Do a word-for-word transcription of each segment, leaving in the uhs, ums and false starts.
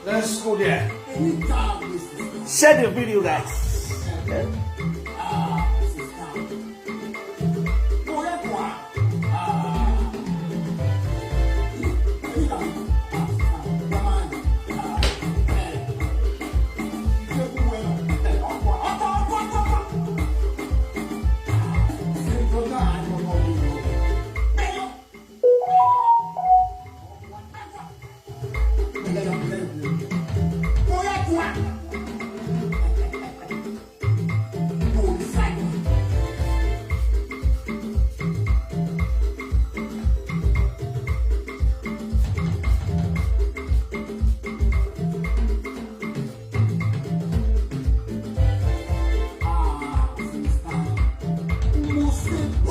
Let's go there. Share the video, guys.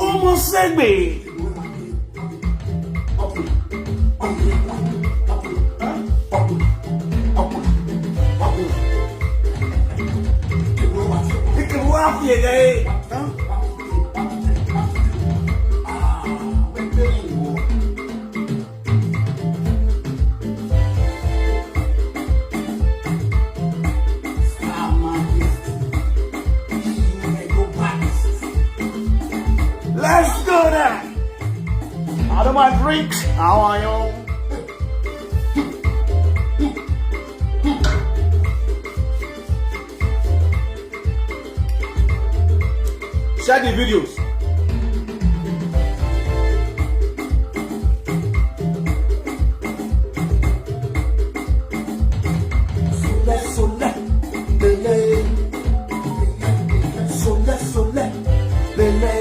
Umusegbe. Let's go there. I don't mind drinks. How are you? Share the videos. Sole, sole, lele. Sole, sole, lele.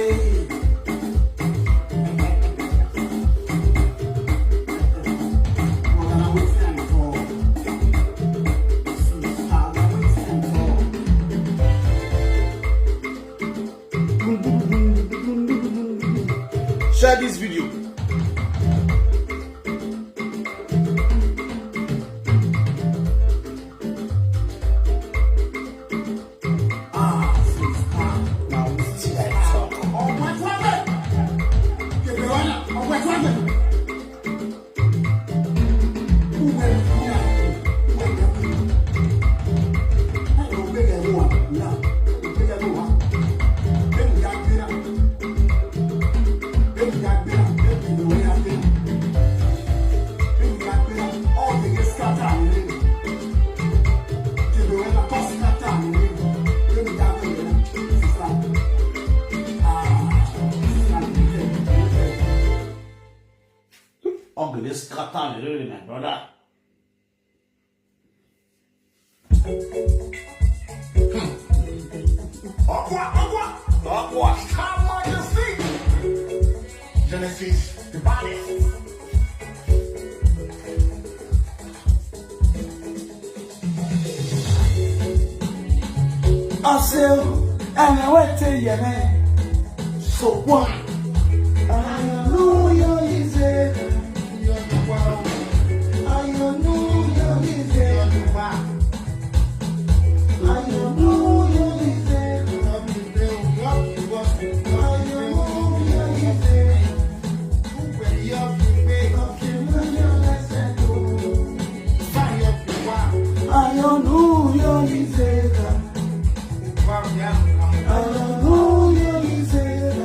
Share this video. Ugly, this scatter, really, my brother. Aqua, aqua, aqua. Come on your feet. Genesis, the body. Aseo, and I wait till you, man. So what? I know you're easy. I know you're easy. I know you're easy. I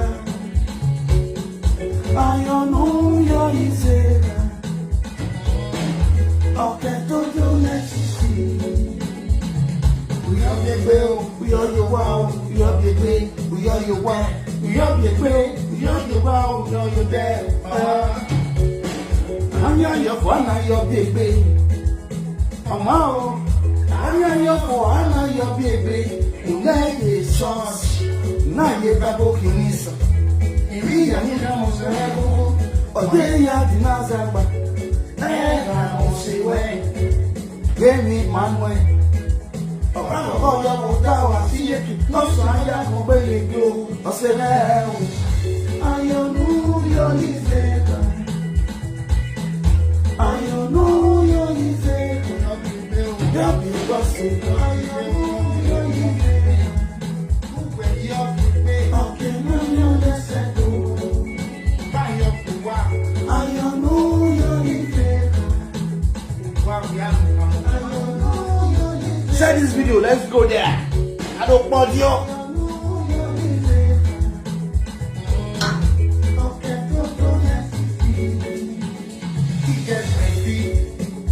know you're easy. Uyo yo wa, uyo bebe, uyo yo wa, uyo bebe, uyo yo wa, uyo yo de. Ah. Anya yo fo na yo bebe. Ama o. Anya yo fo na yo bebe. Una ye church. Na ye babo kinisa. Imi ya ni na mo se ko. Ode ya di na zagba. Eh, na mo se we. Gemi manwe. Ọ̀rọ̀ ọ̀rọ̀ ya mo dá wa sí èkì lọ́sàn-án ayá kan gbélé gbé o. Ọ̀sẹ̀ rẹ̀ o. Ayọ̀nú yọ ní ìfẹ́ kan. Ayọ̀nú yọ ní ìfẹ́ kan. Yọ̀bí wá sí. Ayọ̀nú yọ ní ìfẹ́ kan. Ọ̀kẹ́ náà yọ lẹ́sẹ̀. Let's go there. I don't want you.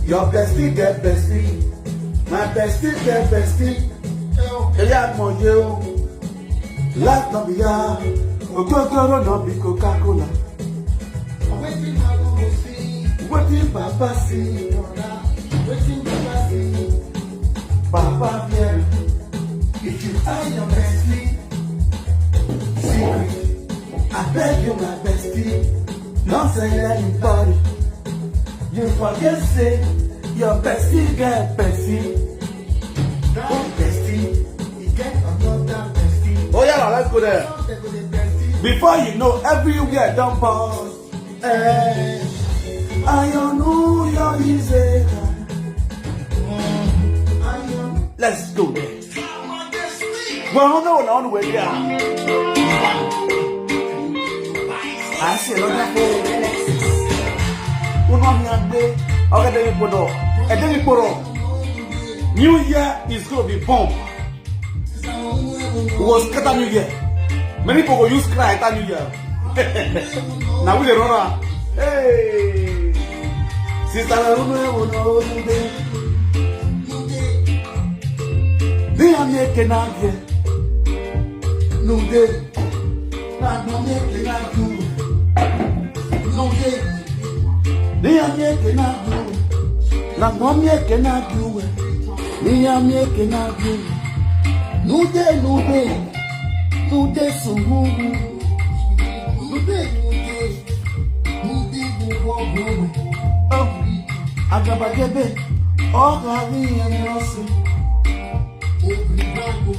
Your bestie get bestie. My bestie get bestie. Eya mo ye o. Life no be ya. Ogogoro no be Coca-Cola. Wetin Baba see? Wetin Baba see? Wetin Baba see? Baba fear. If you tell your bestie secret, I beg you, my bestie, don't tell anybody. You forget say your bestie get bestie. That bestie, he get another bestie. Oh yeah, let's go there. Before you know, everywhere don burn. Eh, I know your easy. Let's go there. Well, no, no, no, no, yeah. I see another phone. Unu ahịa mgbe ọ ga-adịghị mkpọrọ, adịghị mkpọrọ. New year is gonna be bomb. We go scatter New Year. Many people go use cry enter New Year. Now we dey run am. Hey, sister, na unu ewu na unu dey. Dey am eke na abịa. Nude. Na agba m eke na abịa. Nude. N'ihe m eke na-abịa uwe. Na mgbe m eke na-abịa uwe. N'ihe m eke na-abịa uwe. Nude, nude. Nude suhuhu. Nude, nude. Nude bụ ụgwọ ọgwụ egbe. Oh, agabagebe. Ọ ga-abụ ihe n'ọsị. Obrigado.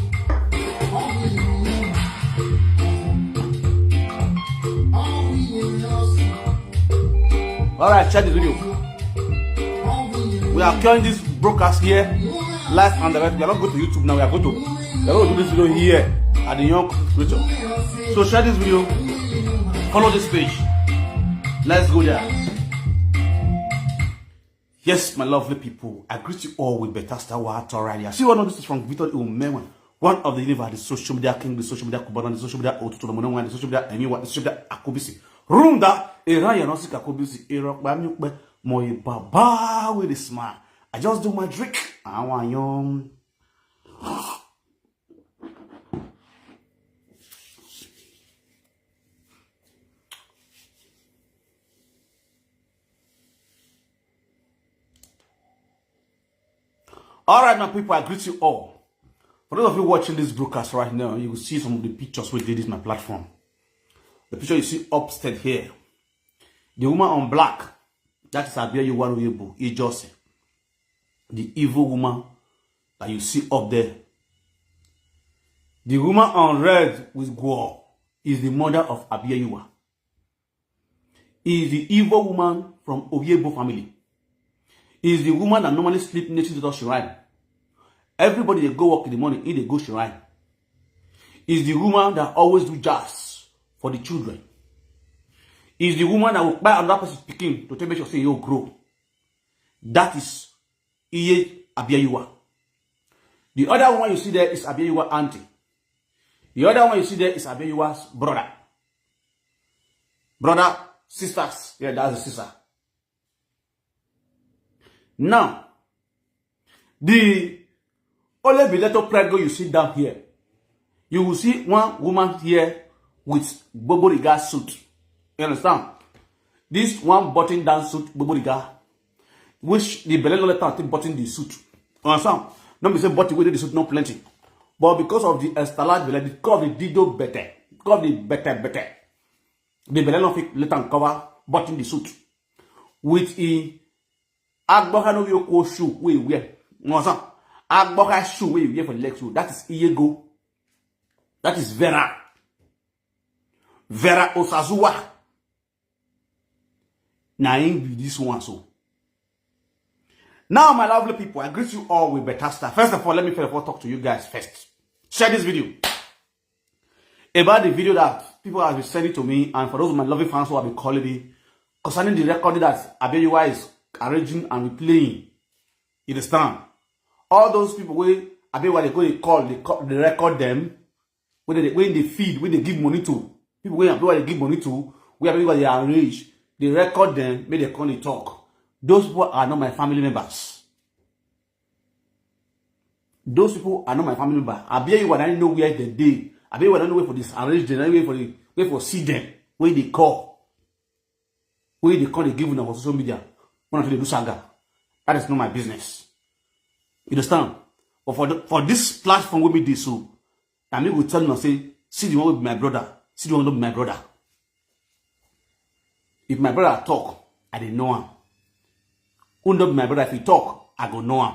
Ọ bụ ihe n'ọsị. All right, share this video. We are carrying this broadcast here, live and direct. We are not going to YouTube now. We are going to, we are going to do this video here at the Young Creator. So share this video, follow this page. Let's go there. Yes, my lovely people, I greet you all with better star water right here. See one of this is from Victor Umewan, one of the leader, the social media king, the social media kubana, the social media otutu, the social media emiwa, the social media akubisi. Runda, era ya no sika kubisi, era ba mi pe mo baba with a smile. I just do my drink. I want you. All right, my people, I greet you all. For those of you watching this broadcast right now, you will see some of the pictures we did this my platform. The picture you see upstairs here, the woman on black, that is Abia Yuwaru Yebu Ijose, the evil woman that you see up there. The woman on red with Guo is the mother of Abia Yuwa. Is the evil woman from Obiebo family. Is the woman that normally sleep next to the shrine. Everybody they go work in the morning, if they go shrine. Is the woman that always do jazz for the children. Is the woman that will buy another person's picking to take make sure say you grow. That is Iye Abiayuwa. The other one you see there is Abiayuwa auntie. The other one you see there is Abiayuwa's brother. Brother, sisters. Yeah, that's the sister. Now, the only bileto prego you see down here, you will see one woman here with Boboriga suit. You understand? This one button down suit, Boboriga, which the belle no let am take button the suit. You understand? No be say button wey dey the suit no plenty. But because of the estalade belle, because of the dido bete, because of the bete bete, the belle no fit let am cover button the suit. With e agboka no yoko shoe wey e wear. You understand? Agboka shoe wey e wear for leg shoe. That is Iyego. That is Vera. Vera Osazuwa. Na him be this one so. Now, my lovely people, I greet you all with better stuff. First of all, let me first of all talk to you guys first. Share this video about the video that people have been sending to me, and for those of my loving fans who have been calling me concerning the recording that Abiyawa is arranging and replaying. You understand? All those people wey Abi wey dey go dey call, dey call, dey record them, wey dey, wey dey feed, wey dey give money to. People wey Abi wey dey give money to, wey Abi wey dey arrange, dey record them, make dem come dey talk. Those people are not my family members. Those people are not my family member. Abi wey I no know where they dey. Abi wey I no know where for this arrange them, where for the, where for see them, wey dey call. Wey dey call, dey give una for social media. When I dey do saga, that is not my business. You understand? But for the, for this platform wey be this, so, na me go tell una say, see the one wey be my brother, see the one wey no be my brother. If my brother talk, I dey know am. Who no be my brother, if he talk, I go know am.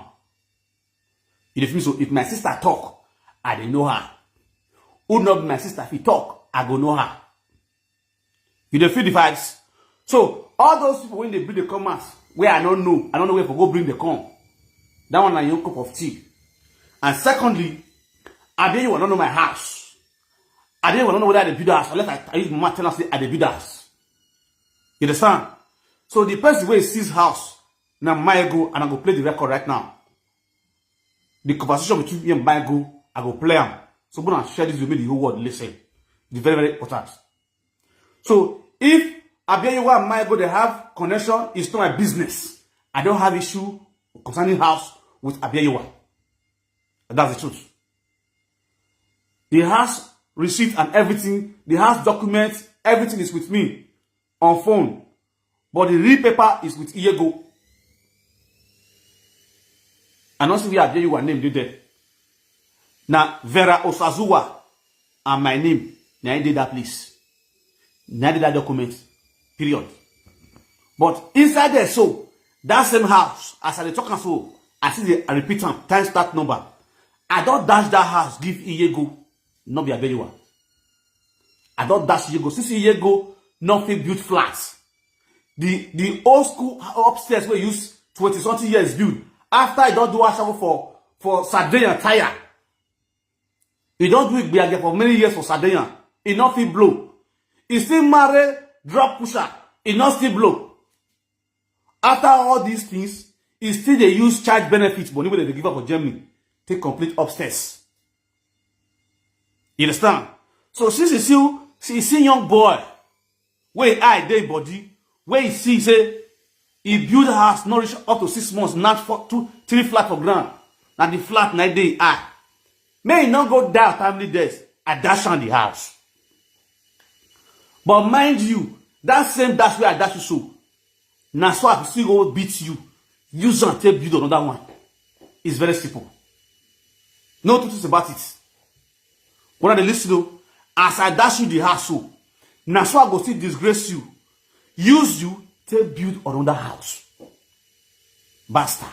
You dey feel me? So if my sister talk, I dey know her. Who no be my sister, if he talk, I go know her. You dey feel the vibes? So all those people wey dey bring the comments, wey I no know, I no know where for go bring the come. That one na your cup of tea. And secondly, Abi wey I no know my house. Abi wey I no know whether I dey build house, unless I, I use my mouth tell am say I dey build house. You understand? So the person wey seize house, na Mayegun, and I go play the record right now. The conversation between me and Mayegun, I go play am. So go and share this with me, the whole world listen. It's very, very important. So if Abi wey and Mayegun dey have connection, it's not my business. I don't have issue concerning house with Abi wey. That's the truth. The house receipt and everything, the house documents, everything is with me on phone. But the real paper is with Iyego. I no see where Abi wey name dey there. Na Vera Osazuwa and my name, na im dey that place. Na im dey that document. Period. But inside there so, that same house, as I dey talk am so, I still dey repeat am times that number. I don dash that house give Iyego, no be Abi wey. I don dash Iyego. Since Iyego no fit build flat, the, the old school upstairs wey use twenty something years build, after e don do ashawo for, for Sardinia tire, e don do igbe again for many years for Sardinia, e no fit blow. E still marry drug pusher, e no still blow. After all these things, e still dey use child benefit money wey dem dey give am for Germany take complete upstairs. You understand? So since you see, see, see young boy, wey eye dey body, wey e see say e build house, no reach up to six months, not for two, three flat for ground. Na the flat na dey eye. May e no go die family death, I dash am the house. But mind you, that same dash wey I dash you so, na so I still go beat you, use am take build another one. It's very simple. No two things about it. When I dey listen o, as I dash you the house so, na so I go still disgrace you, use you take build another house. Basta.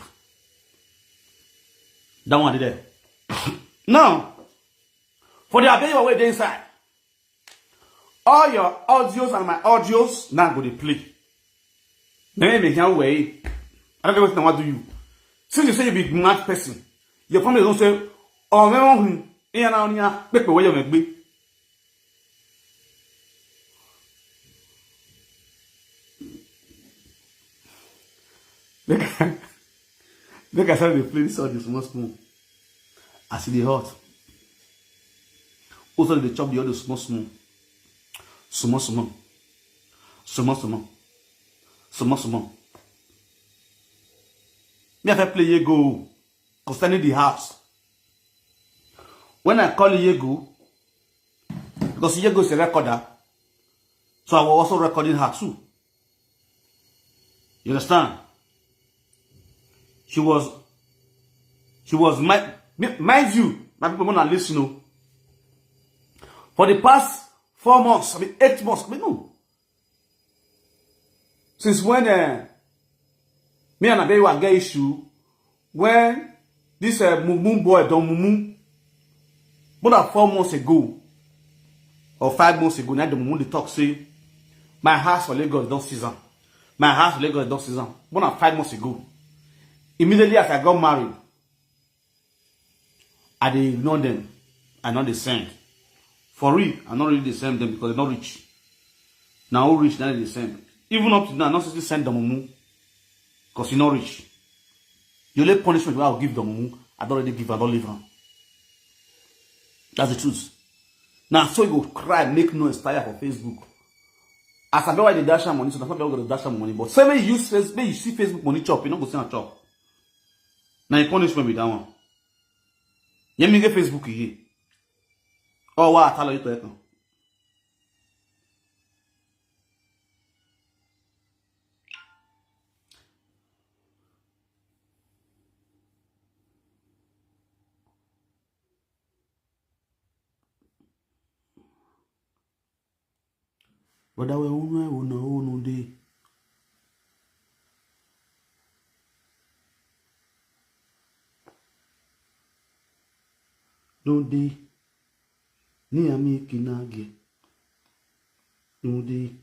That one dey there. Now, for the Abi wey dey inside, all your audios and my audios now go dey play. Na me hear way. I don't know what I want to do you. Since you say you be mad person, your family don say, "Oh, me won him. Iya na onya, pepe wey you make." Make I, make I start dey play this audio small small. As e dey hot. Also dey chop the audio small small. Small small. Small small. Small small. Me I fit play Yego concerning the house. When I call Yego, because Yego is a recorder, so I was also recording her too. You understand? She was, she was my, mi- mind you, my people wanna listen. Oh. For the past four months, I mean eight months, I mean no. Since when uh, me and Abewa get issue, when this uh, Mumu boy Don Mumu, more than four months ago or five months ago, now Don Mumu dey talk say my house for Lagos don season. My house for Lagos don season. More than five months ago. Immediately as I got married, I dey ignore them. I no dey send. For real, I no really dey send them because they no reach. Now who reach, now they send. Even up to now, I no still send Don Mumu because he no reach. The only punishment wey I go give Don Mumu, I don already give, I don leave am. That's the truth. Now, so you go cry, make noise, tire for Facebook. As I know why they dash am money, so that's why they go dash am money. But say, make you use Face-, make you see Facebook money chop, you no go see am chop. Now, your punishment be that one. Let me get Facebook here. Oh, wow, I tell you to Brother, we unu, we unu, unu dey. No dey. Ni ami kinage. No dey.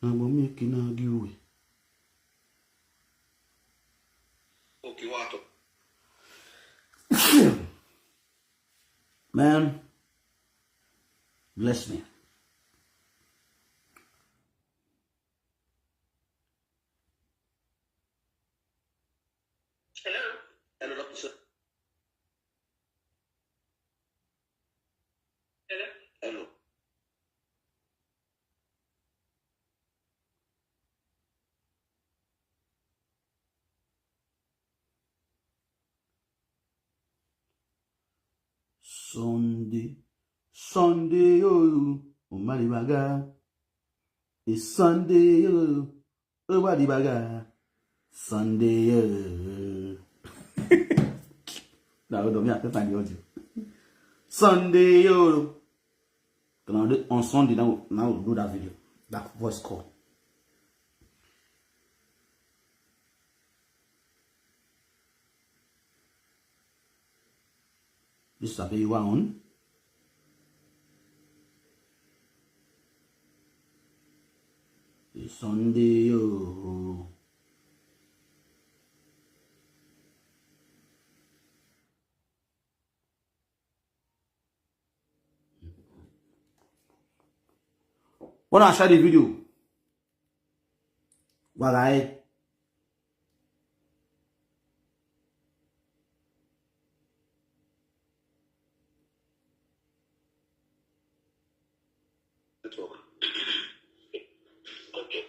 Na mo mi kinage uwe. Okay, what? Man, bless me. Hello? Hello, doctor, sir. Hello? Hello. Sunday, Sunday, oh, oh, Malibaga. It's Sunday, oh, oh, Malibaga. Sunday, oh. Now, hold on, me, I can't find the audio. Sunday, oh. Now, on Sunday, now, now we'll do that video, that voice call. This is a big one. It's Sunday, oh. When I share the video, Warai. Network. Okay.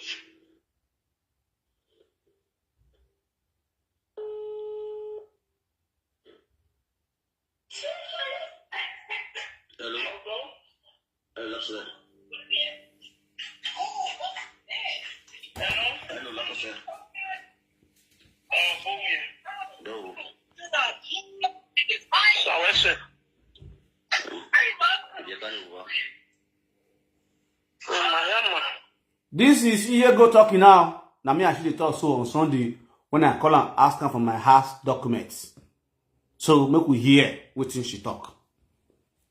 Hello. Hello, sir. Hello, sir. Yo. Sir, where's sir? This is Iye Go talking now. Now me actually talk so on Sunday when I call and ask her for my house documents. So make we hear wetin she talk.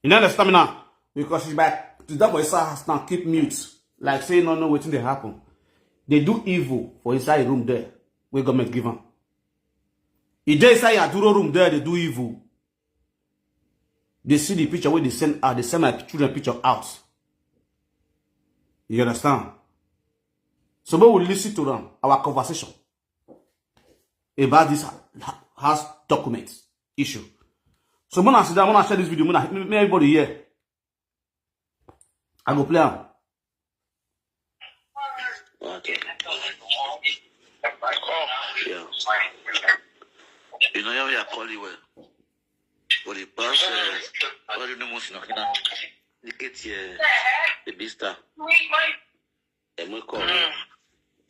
You know the stamina? Because she's back to that boy house now, keep mute. Like say no, no, wetin dey happen. They do evil for inside room there where government give am. E dey inside your duro room there, they do evil. They see the picture where they send out, they send my children picture out. You understand? So we will listen to them, our conversation about this ha-, ha-, house document issue. So when I sit down, when I share this video, when I, may everybody hear. I go play am. Okay. Yeah. You know, yeah, we are calling well. For the past, uh, what do you know, most in Okina? The eight year, the bista. Ẹ mú kọ́ mi.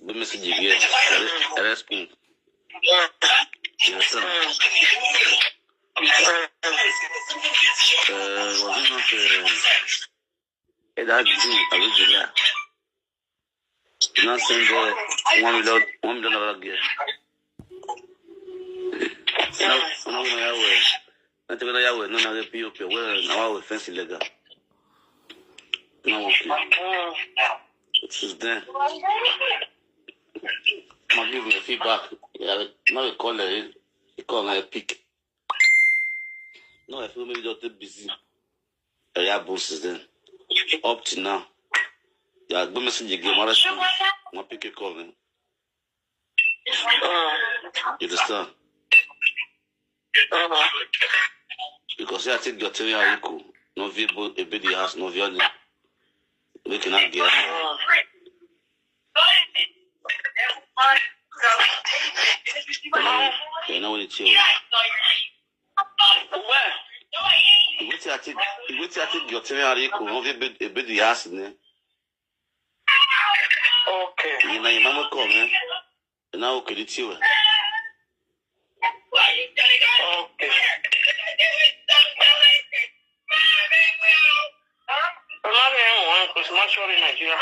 Bí mi sì jì bí ẹ, ẹ rẹ́spọ̀n. Yes, sir. Uh, was it not, uh, eh, that June, I will do that. Now send the one million, one million dollar girl. Now, now we know where. Not even Yahweh, no, not the P O P. Well, now I will fence illegal. No, okay. Since then, I'm giving you feedback. Yeah, now you call it, you call it pick. No, I feel maybe just too busy. Yeah, boss, since then. Up to now. Yeah, go message again. My pick a call, man. You understand? Because I take your three hour equal. No view ebe the house, no view. Make it not get. You know what it's you. Wetin I take, wetin I take your three hour equal. No view ebe the house, ne. Okay. You know, your mama come, eh? And now, okay, it's you. Okay. Another one, because much in Nigeria.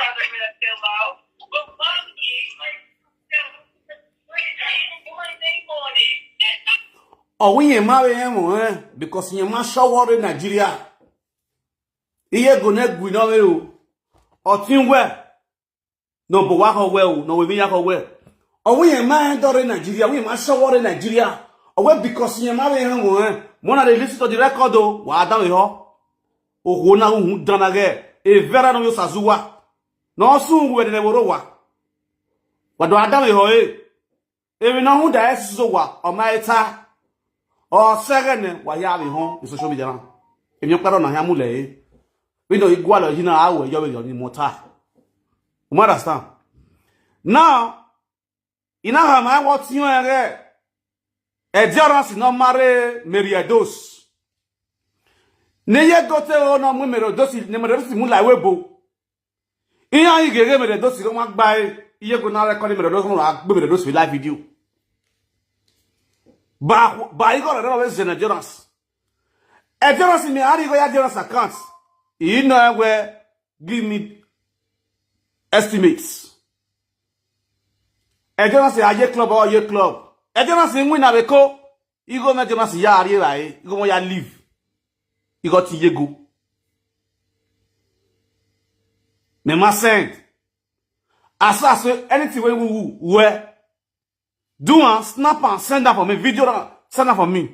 Ọwụ ihe mara ihe mụ, eh? Because ihe ma shọwọrị Nigeria. Ihe go na-egwu n'ọrụ. Ọtị nwe. No, but wa ho well, no, we ya ho well. Ọwụ ihe ma ihe dọrị Nigeria, we ma shọwọrị Nigeria. Ọwụ because ihe mara ihe mụ, eh? Mụ na dey listen to the record, o, wa adam ihe. Ohu na uhu dana ge. E vera no yo sazuwa. No su ngwe de woro wa. Wa do adam ihe, eh? Emi na hu da esuzo wa, o ma eta. O sege ne, wa ya bi hon, in social media na. Emi o paro na ya mu le. We no igwa lo jina awe yo we yo ni mota. You understand? Now, ina ha ma what you are. Endurance no marry Mary Edos. Ne ye go te o no mu Mary Edos, ne Mary Edos mu la webo. Ihe anyị ga-ege mere dosi nwa gbae ihe go na rekọdị mere dosi ụlọ akpụkpọ mere dosi live video. Ba ba igo rere we zene Jonas. E Jonas mi ari go ya Jonas account. You know where give me estimates. E Jonas ya ye club or ye club. E Jonas nwi na beko. Igo me Jonas ya ari ra e. Igo mo ya leave. Igo ti yego. Me ma send. As I say anything wey we we do am, snap am, send am for me. Video am, send am for me.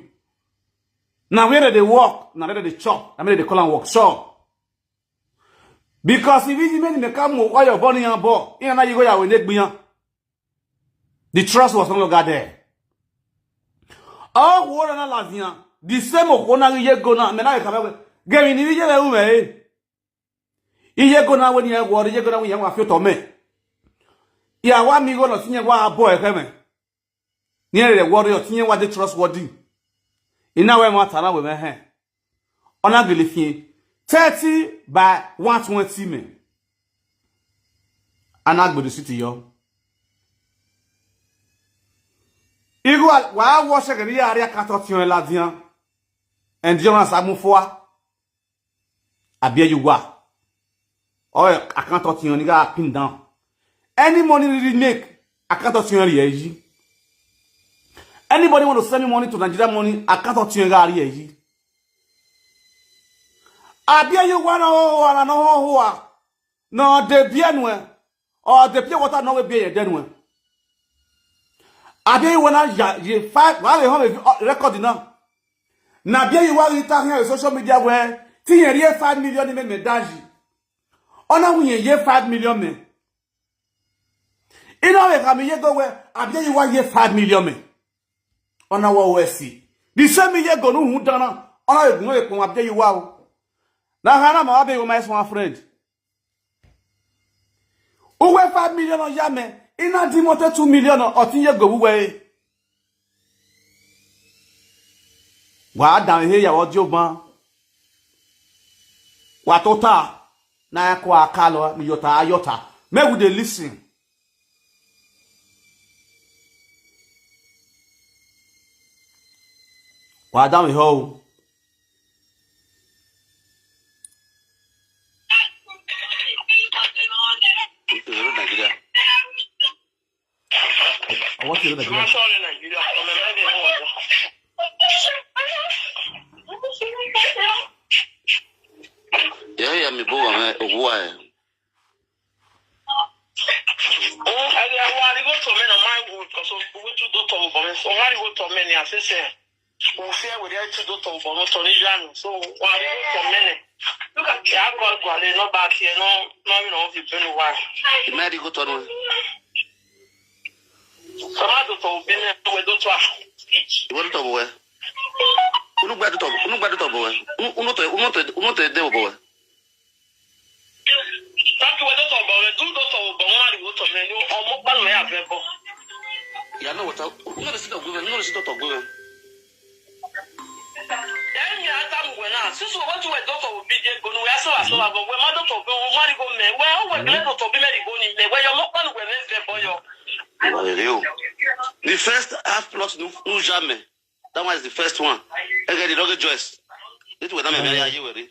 Na where they work, na where they chop, na where they call am workshop. Because if you many make am why your body and ball, you know you go ya we negbin. The trust was no longer there. Oh, what an alazian. The same of one ye go now. Me na ka ba. Gemi ni ye le ume. Iye go na we ni e wo, iye go na we ye wa fi to me. Ya wa mi go no sinye wa abo e keme. Ni e le wo yo tinye wa de trustworthy. Ina we mo tara we me he. Ona gele fi thirty by one twenty me. Ana gbodo city yo. Igu wa wo se ke ni ya ri akato ti on la dian. Endurance amufua. Abia you wa. Oh, account of you nigga pin down. Any money really make, account of you ye. Anybody want to send me money to Nigeria money, account of you ye. Abia you wa no wa no wa. No de bien we. Or the pure water no we be ye den we. Abia you wanna ya ye five, wa le home record now. Na bia you wa ita here social media where ti ye ye five million me me daji. Ona wi ye five million me. Ina we ka mi ye go we, abia you wa ye five million me. Ona wo we si. The same ye go no hu dana. Ona we gun we ko abia you wa o. Na hana ma abia you my small friend. Uwe five million ya me, ina di mo te two million o tin ye go uwe. Wa da he ya wo joban. Wa tota na ko akalo mi yota yota. Me we dey listen. Wa da me ho. Nigeria. I want to know Nigeria. Yeah, yeah, me bo wa me obuwa. Oh, I get one. I go to men on my wood because we too do to for me. So I go to men. I say say we fear we dey too do to for me. So ni jam. So one I go to men. Look at ya go go le no back here no no you know the been why. Me di go to no. So I do to be me we do to. Ibo to bo we. Unu gba dot of, unu gba dot of boy. Unu, unu to, unu to, unu to dey boy. Thank you, dot of boy. Do dot of boy. Unu are dot of men. You almost ban we have boy. Yeah, no, what? Unu dey see dot of boy. Unu dey see dot of boy. Then me answer me when I, since we want to wait dot of B J go, we are so, so, but we might dot of boy. We marry go men. We, we get dot of boy marry go ni men. We your mokpan we men boy. Well, you. The first half plus no, no jamais. That one is the first one. Again, the rugged Joyce. This way, that may be you ready.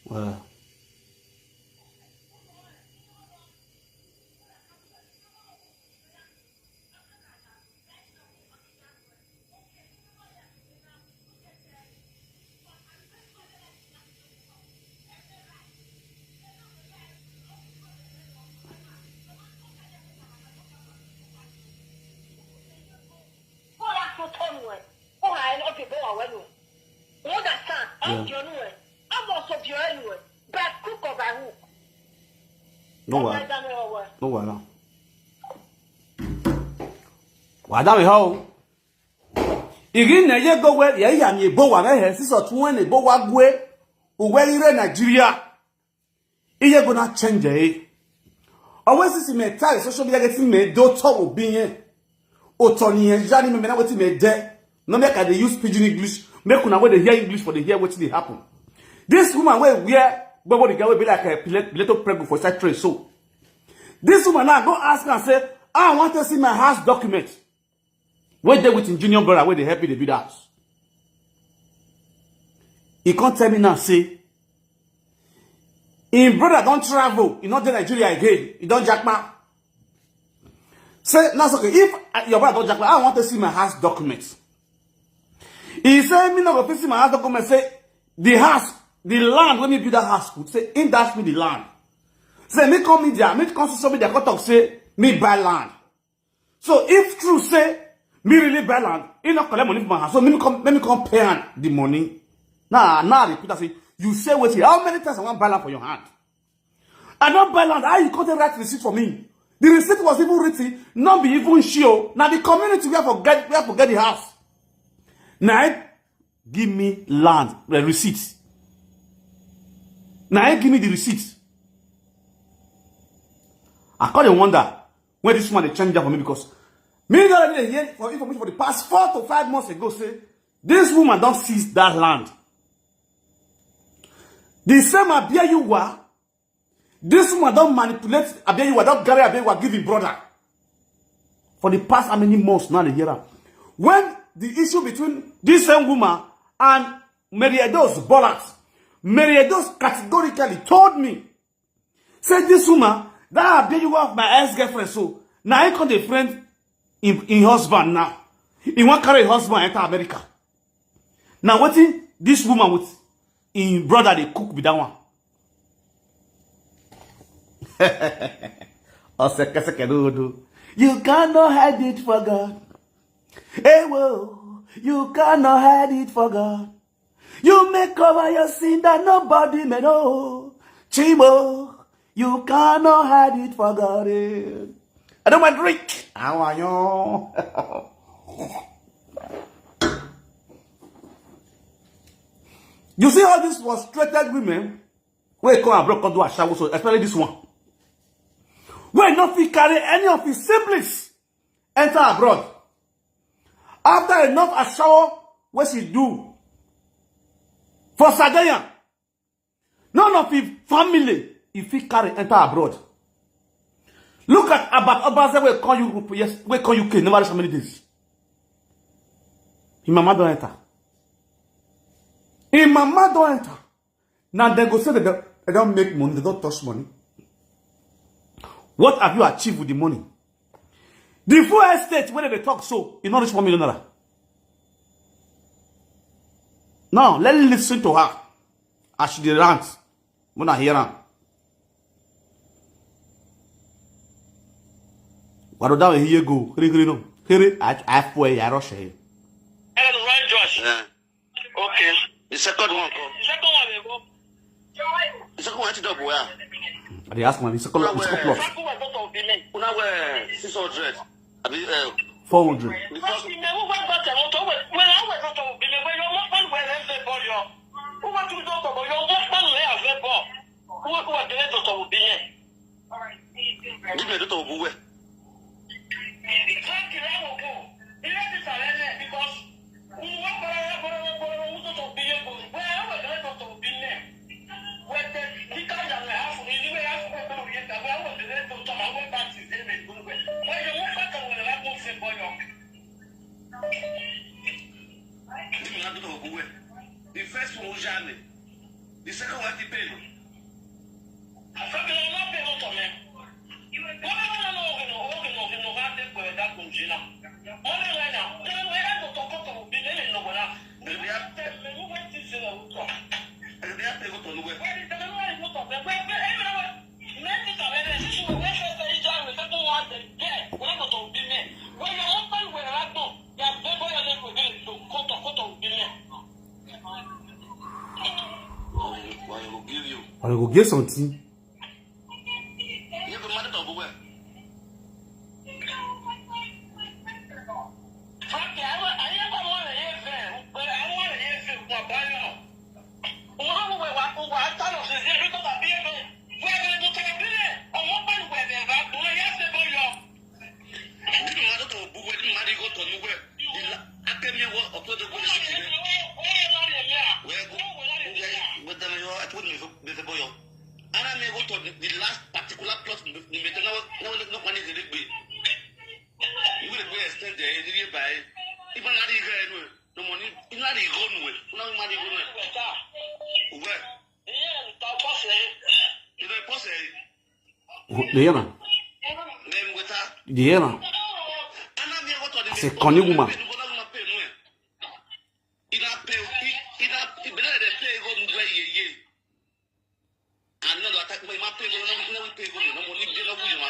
Wow. You understand? Yeah. No wa. No wa now. Wa da mi ho. Igi na ye go we, ye ya mi bo wa he, si so tun we ne bo wa gwe. Uwe ire Nigeria. Iye go na change e. Always see me tell social media getting me do to obi yen. Otoni yen jani me na wetin me de. No make I dey use pidgin English. Make una wey dey hear English for dey hear wetin dey happen. This woman wey wear gbogbo the girl wey be like a Pilato prego for side train so. This woman now go ask am say, "I want to see my house document." Wey dey with him junior brother wey dey help you dey build house. He come tell me now say him brother don travel, he no dey Nigeria again, he don japa. Say, "That's okay. If, uh, your brother don japa, I want to see my house documents." He say, "Me no go fit see my house documents." Say, "The house, the land wey me build that house put," say, "Him dash me the land." Say, "Me come media, me come social media, come talk say me buy land." So if true say me really buy land, he no collect money from my hand. So let me come, let me come pay am the money. Now, now I repeat, I say, you say wetin? How many times I wan buy land for your hand? I don buy land. How you come take write receipt for me? The receipt was even written, not be even show. Now the community we have forget, we have forget the house. Now give me land, the receipt. Now give me the receipt. I come dey wonder when this woman dey change that for me because me don already dey hear for information for the past four to five months ago say this woman don seize that land. The same Abiayuwa, this woman don manipulate Abiayuwa, don carry Abiayuwa give him brother. For the past how many months now they hear am. When the issue between this same woman and Mary Edo's Bolat, Mary Edo's categorically told me, say this woman, that Abiayuwa of my ex-girlfriend, so now he come dey friend in, in husband now. He wan carry him husband enter America. Now wetin this woman with him brother dey cook be that one? Osekeseke no do. You cannot hide it for God. Hey, whoa, you cannot hide it for God. You may cover your sin that nobody may know. Chimo, you cannot hide it for God. Eh. I don't want drink. How are you? You see all these frustrated women wey come abroad come do ashawo, so especially this one. Wey no fit carry any of his siblings enter abroad. After enough ashawo wey she do for Sardinia, none of his family he fit carry enter abroad. Look at Albert Obaze wey come Europe, yes, wey come U K, never reach how many days. Him mama don enter. Him mama don enter. Now they go say that they, they don't make money, they don't touch money. What have you achieved with the money? The full estate wey they talk so, e no reach one million naira. Now, let's listen to her as she dey rant. Una hear am. Wado down here go. Kiri kiri no. Kiri, I, I fue ya rush here. Hello, right, Josh? Yeah. Okay. The second one, go. The second one, go. Second one, I did up where? I dey ask my second, second plot. Second one, doctor of the men. Una were six hundred. I mean, uh, four hundred. Because the men who went back to motor, when, when I went doctor of the men, when your husband were left the boy, your, who went to doctor, but your husband were left the boy. Who, who were the doctor of the men? Give me the doctor of the men. The first one, Ujane. The second one, Tipeno. I go get something. Ana mi go to the, the last particular plot in the, the middle. Now, now, now, now, you will go extend there, you will buy. Even not even, no money, you not even go nowhere. Now, money go nowhere. Where? You know, boss, eh? The hear am? Then with her. The hear am? Ana mi go to the, as a Connie woman. Ina pay, ina, ina, ina pay go nowhere, yeah, yeah. And no, that my, my pay go, no, no, we pay go, no money, no, we, you know.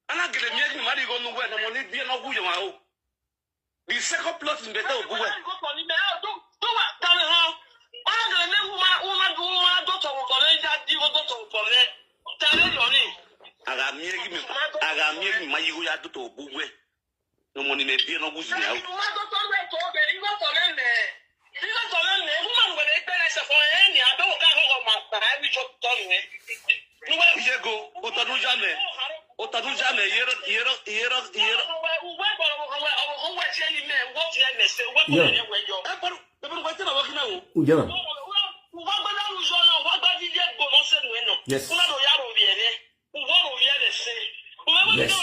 Ana gele mi egi mari go nowhere, no money, no, we, you know. The second plot in better go well. Aga mi egi mi, aga mi egi ma yigo ya do to bugwe. No money me be no good now. Yego, otanu jame. Otanu jame, yero, yero, yero, yero. Yeah. Ujana. Yes. Yes.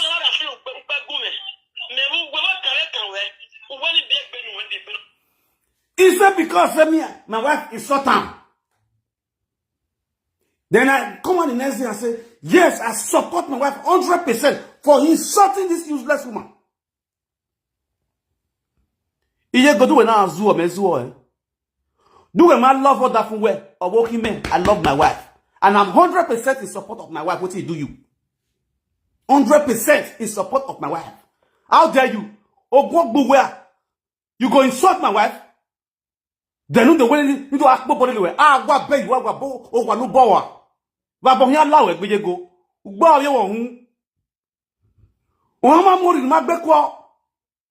He said, because, eh, me, my wife is shut down. Then I come on the next thing and say, yes, I support my wife hundred percent for insulting this useless woman. Iye go do we na azu o, me zu o, eh. Do we ma love other fun we, or working men. I love my wife. And I'm hundred percent in support of my wife. What he do you? Hundred percent in support of my wife. How dare you? Ogwo gbuwe. You go insult my wife? Then no the way you do akpo body we. Ah, wa be you, wa bo, o wa no bo wa. Wa bo yan la we gbe go. Gbo ye wo hun. O ma mo ri ma gbe ko.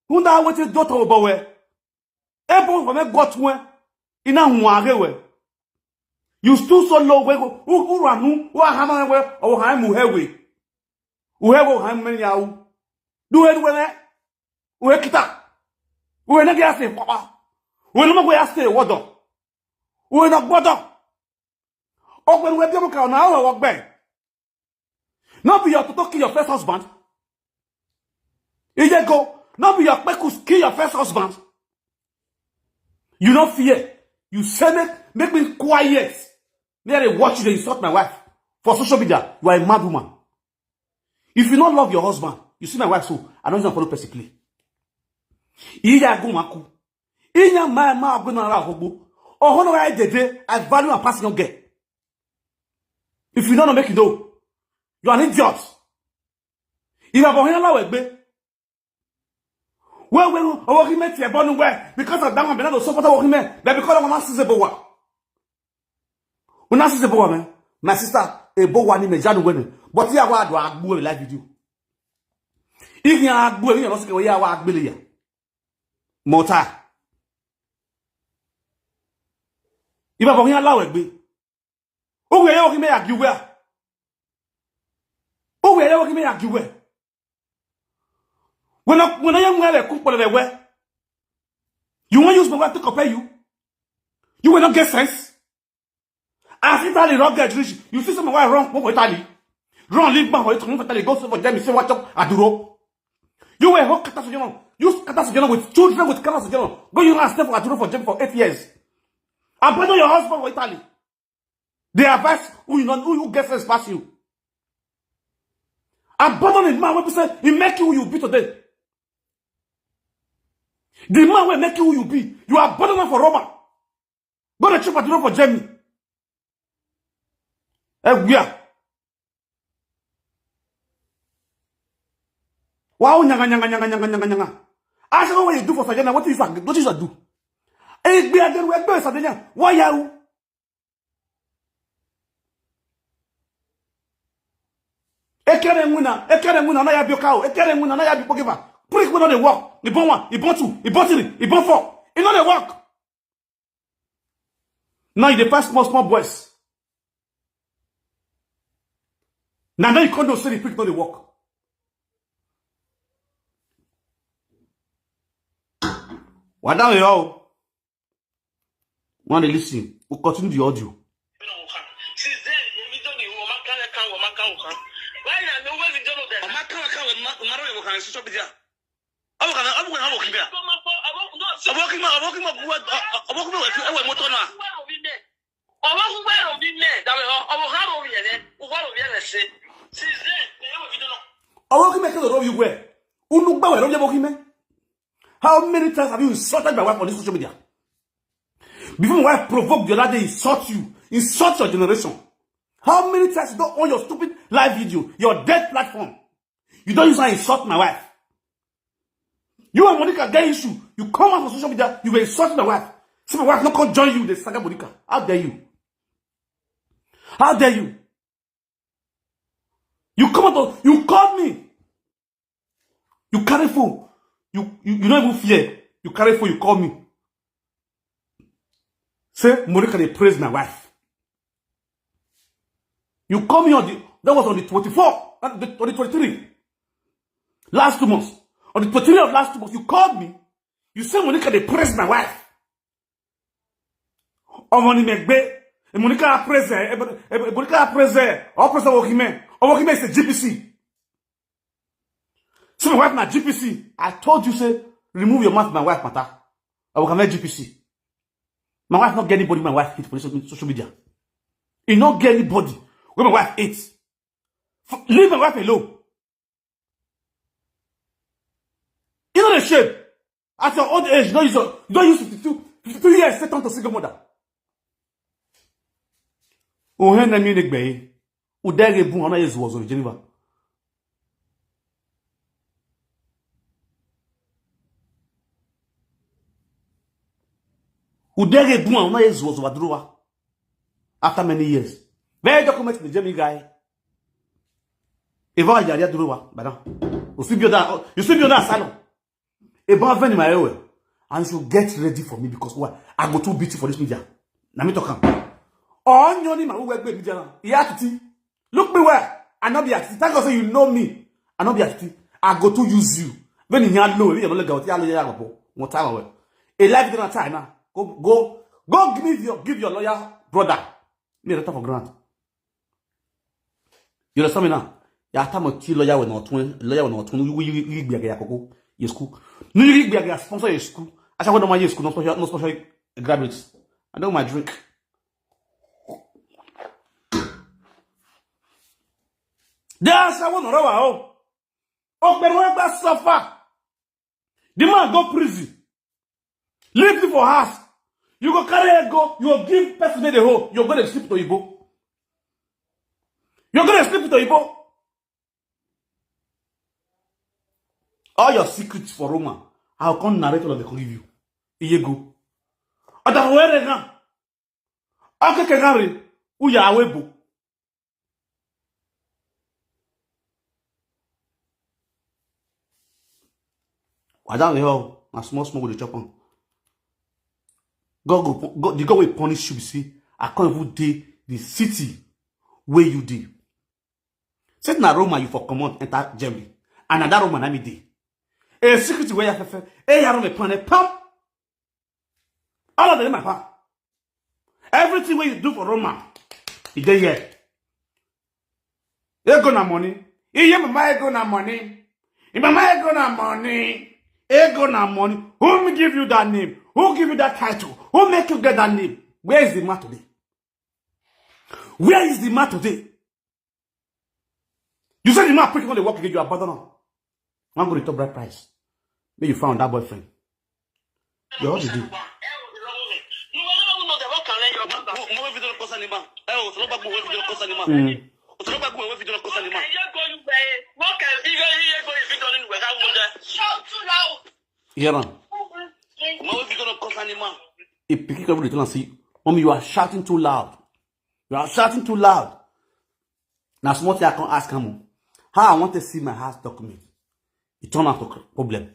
Hun da we ti do to bo we. E bo ko me got we. Ina hun age we. You still so low we go. U, u ranu, u ha ma we, o ha mu he we. U he we, u ha mu ya u. Do it we. Uwe kita. Uwe na ge ase papa. Uwe no mo ya se wodo. Uwe na gbodo. Ogbe uwe bi mo ka na o wo gbe. No be your toto kill your first husband. Ijego, no be your pekus kill your first husband. You no fear. You say make, make me quiet. Me I dey watch you dey insult my wife for social media. You are a mad woman. If you no love your husband, you see my wife so, I don't even follow person play. Iya gu maku. Inya ma ma gu na ra hogbo. Oho no ra dede. I value and pass young girl. If you don't know, make you know. You are an idiot. If I born here now, we Well, well, our women tear born well because of that one. But not support our women. But because of one sister, but what? When I say boy, man, my sister, a boy one in a jadu when. But here, what do I do a live video? If you are doing, you know, what I believe. Mota. If I born here, allow it be. Who will you me argue where? Who will you me argue where? When I when I am where I cook for the way. You want use my wife to compare you? You will not get sense. As Italy rock get rich, you see some of why wrong for Italy. Wrong leave back for it, come for Italy, go so for them, you say what up, Aduro. You were whole Qatar Sujano. You Qatar Sujano with children with Qatar Sujano. Go you and stay for Aduro for them for eight years. Abandon your husband for Italy. They advise who you know who, who gets sense pass you. Abandon the man when say he make you who you be today. The man will make you who you be. You are abandoned for Roma. Go to chop Aduro for Germany. Eh, where? Wow, nyanga, nyanga, nyanga, nyanga, nyanga, nyanga. Ask me what you do for Sardinia. What is that? What is that do? Eh, be again, we go Sardinia. Why you? Ekere nguna, ekere nguna na ya bi okao, ekere nguna na ya bi pogiva. Prick we no dey work. Ibon one, ibon two, ibon three, ibon four. E no dey work. Now you dey pass small small boys. Now now you come know say the prick no dey work. Wa down here o. One dey listen. We continue the audio. Since then, Omi don dey Wamaka Lekan, Wamaka Okan. Why na no way we don't know that? Wamaka Lekan, Wamaka Okan, social media. Abu kana, abu kana, abu kimia. Abu kima, abu kima, abu kima, abu kima, abu kima, abu moto na. Abu kuma ro bi me, da me ho, abu ha ro bi ene, u ha ro bi ene se. Since then, we don't know. Abu kima ke ro bi we. Unu gba we ro bi abu kima. How many times have you insulted my wife on this social media? Before my wife provoked the other day, insult you, insult your generation. How many times you don't on your stupid live video, your dead platform? You don't use her insult my wife. You and Monica get issue. You come out on social media, you were insulting my wife. See my wife not come join you, the saga Monica. How dare you? How dare you? You come out, you called me. You carry phone. You, you, you don't even fear. You carry phone, you call me. Say, Monica, they praise my wife. You call me on the, that was on the twenty-four, uh, the, on the twenty-three. Last two months. On the twenty-three of last two months, you called me. You say, Monica, they praise my wife. Ọmọ ni Megbe. Monica praise her. Monica praise her. Or praise Awokime. Awokime is a G P C. So my wife na G P C. I told you, say, remove your mouth, my wife matter. I will convert G P C. My wife not get anybody, my wife hate for this social media. You not get anybody. When my wife hates. Leave my wife alone. You know the shame. At your old age, you don't use, your, you don't use fifty-two, fifty-two years, set on to single mother. Ohen na mi ne gbe. Udege bun ana yezu ozo Geneva. Udege bun ana yezu ozo Adrowa. After many years. Very document the German guy. If I had Adrowa, but now. You see, be that, you see, be that salon. About venue my own. And you should get ready for me because why? I go too busy for this media. Na me talk am. Oh, you need my web media now. Yeah, Titi. Look me where. I not be Titi. Thank God say you know me. I not be Titi. I go to use you. When you know, you know, go to what time away. A life gonna time now. Go, go, go. Give me your, give your lawyer brother. Me a letter for grant. You understand me now? Ya time ti lawyer we not twin, lawyer we not twin. We we we be ya koko. Yes school. No you be ya sponsor your school. I shall go to my school. No sponsor, no sponsor graduates. I know my drink. There I shall go no rawa o. O pe mo gba suffer. The man go prison. Leave you for house. You go carry ego, you go give person wey dey hold. You go dey sleep with Oyibo. You go dey sleep with Oyibo. All your secrets for Roma, I will come narrate all of them, come give you. Iyego. Ada were na. Ake kegari, uya awebo. Wada we all, na small small we dey chop am. God go pu-, God, the God wey punish you, be say, I can't even dey the city where you dey. Say na Roma you for comot enter Germany. And na that Roma na me dey. A secret where you fefe, e ya Roma pan, e pam. All of them in my power. Everything wey you do for Roma, e dey here. Ego na money. Iye mama ego na money. Imama ego na money. Ego na money. Who give you that name? Who give you that title? Who make you get that name? Where is the man today? Where is the man today? You say the man pick on the work again, you abandon am. Wan go dey top bride price. Make you found that boyfriend. You all dey do. Hear am. If pikin come dey tell am say, "Mommy, you are shouting too loud. You are shouting too loud." Na small thing I come ask am o. How I want to see my house document. It turn out to problem.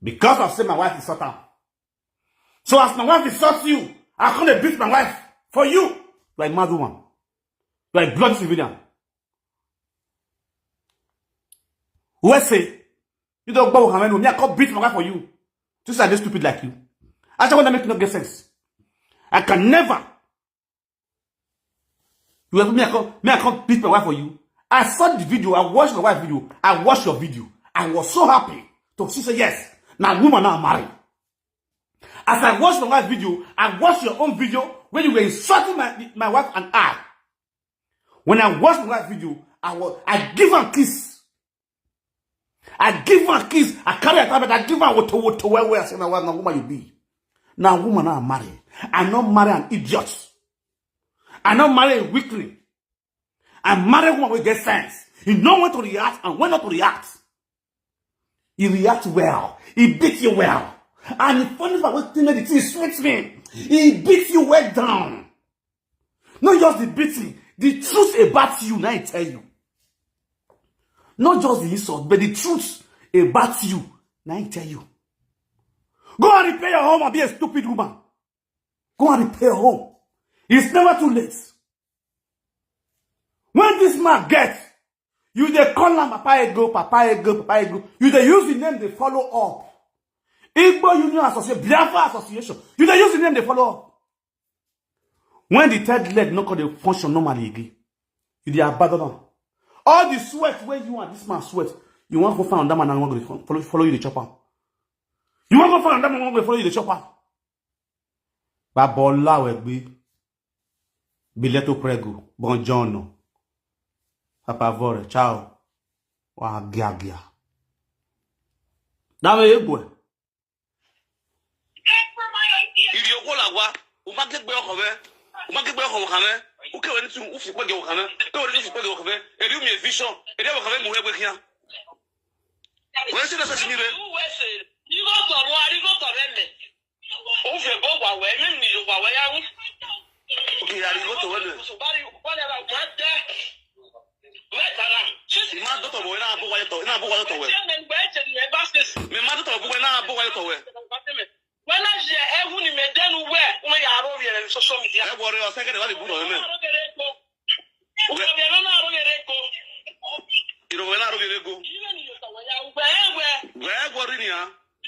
Because of say my wife is sort am. So as my wife is sort you, I come dey beat my wife for you. You are a mad woman. You are a bloody civilian. Who say you don't go with me? I come beat my wife for you. Just like this stupid like you. I just want to make it not get sense. I can never. You have me, I come, me, I come beat my wife for you. I saw the video. I watched my wife video. I watched your video. I was so happy to see say yes. Now woman now marry. As I watch my wife video, I watch your own video when you were insulting my, my wife and I. When I watch my wife video, I was, I give her kiss. I give her kiss. I carry her tablet. I give her woto woto well well. I say, "Now, now woman you be. Now woman now marry. I not marry an idiot. I not marry a weakling. I marry woman with get sense. You know when to react and when not to react." He react well. He beat you well. And the funny part, what thing the thing sweet me. He beat you well down. Not just the beating, the truth about you, now I tell you. Not just the insult, but the truth about you, now I tell you. Go and repair your home and be a stupid woman. Go and repair your home. It's never too late. When this man gets, you dey call am Papa Ego, Papa Ego, Papa Ego. You dey use the name dey follow up. Igbo Union Association, Biafra Association. You dey use the name dey follow up. When the third leg no come dey function normally again, you dey abandon am. All the sweat wey you and this man sweat, you wan go find another man and wan go dey follow, follow you dey chop am. You wan go find another man wan go dey follow you dey chop am. Baba Olawegbe, Bileto Prego, Bongiorno, Papa Vore, ciao. Wa gia gia. Dame egwe. Iri okwo la wa, o ma ke gbe ọkọ rẹ, o ma ke gbe ọkọ kan rẹ, o ke wẹ ni tu, o fi pẹ gẹ ọkọ rẹ, o ke wẹ ni tu fi pẹ gẹ ọkọ rẹ, eri mi vision, eri ọkọ rẹ mo rẹ gbe kiyan. Wẹ si na sa si mi rẹ. Arigo tọrọ, arigo tọrọ ẹmẹ. O fẹ bọ wa wẹ, mi ni yo wa wẹ ya wu. Okay, arigo tọrọ ẹmẹ. Bari, whatever, ma dẹ. Mẹta na. Ima dọtọ bọ, ina bọ wa tọ, ina bọ wa tọ wẹ. Mi ma dọtọ bọ, ina bọ wa tọ wẹ. Wena je ewu ni me denu we, won ya ro ye ni social media. E wore o se ke de wa le bu ro me. Iro we na ro gere go. Iro we na ro gere go. Iwe ni yo ta wa ya we we. We go ri ni a.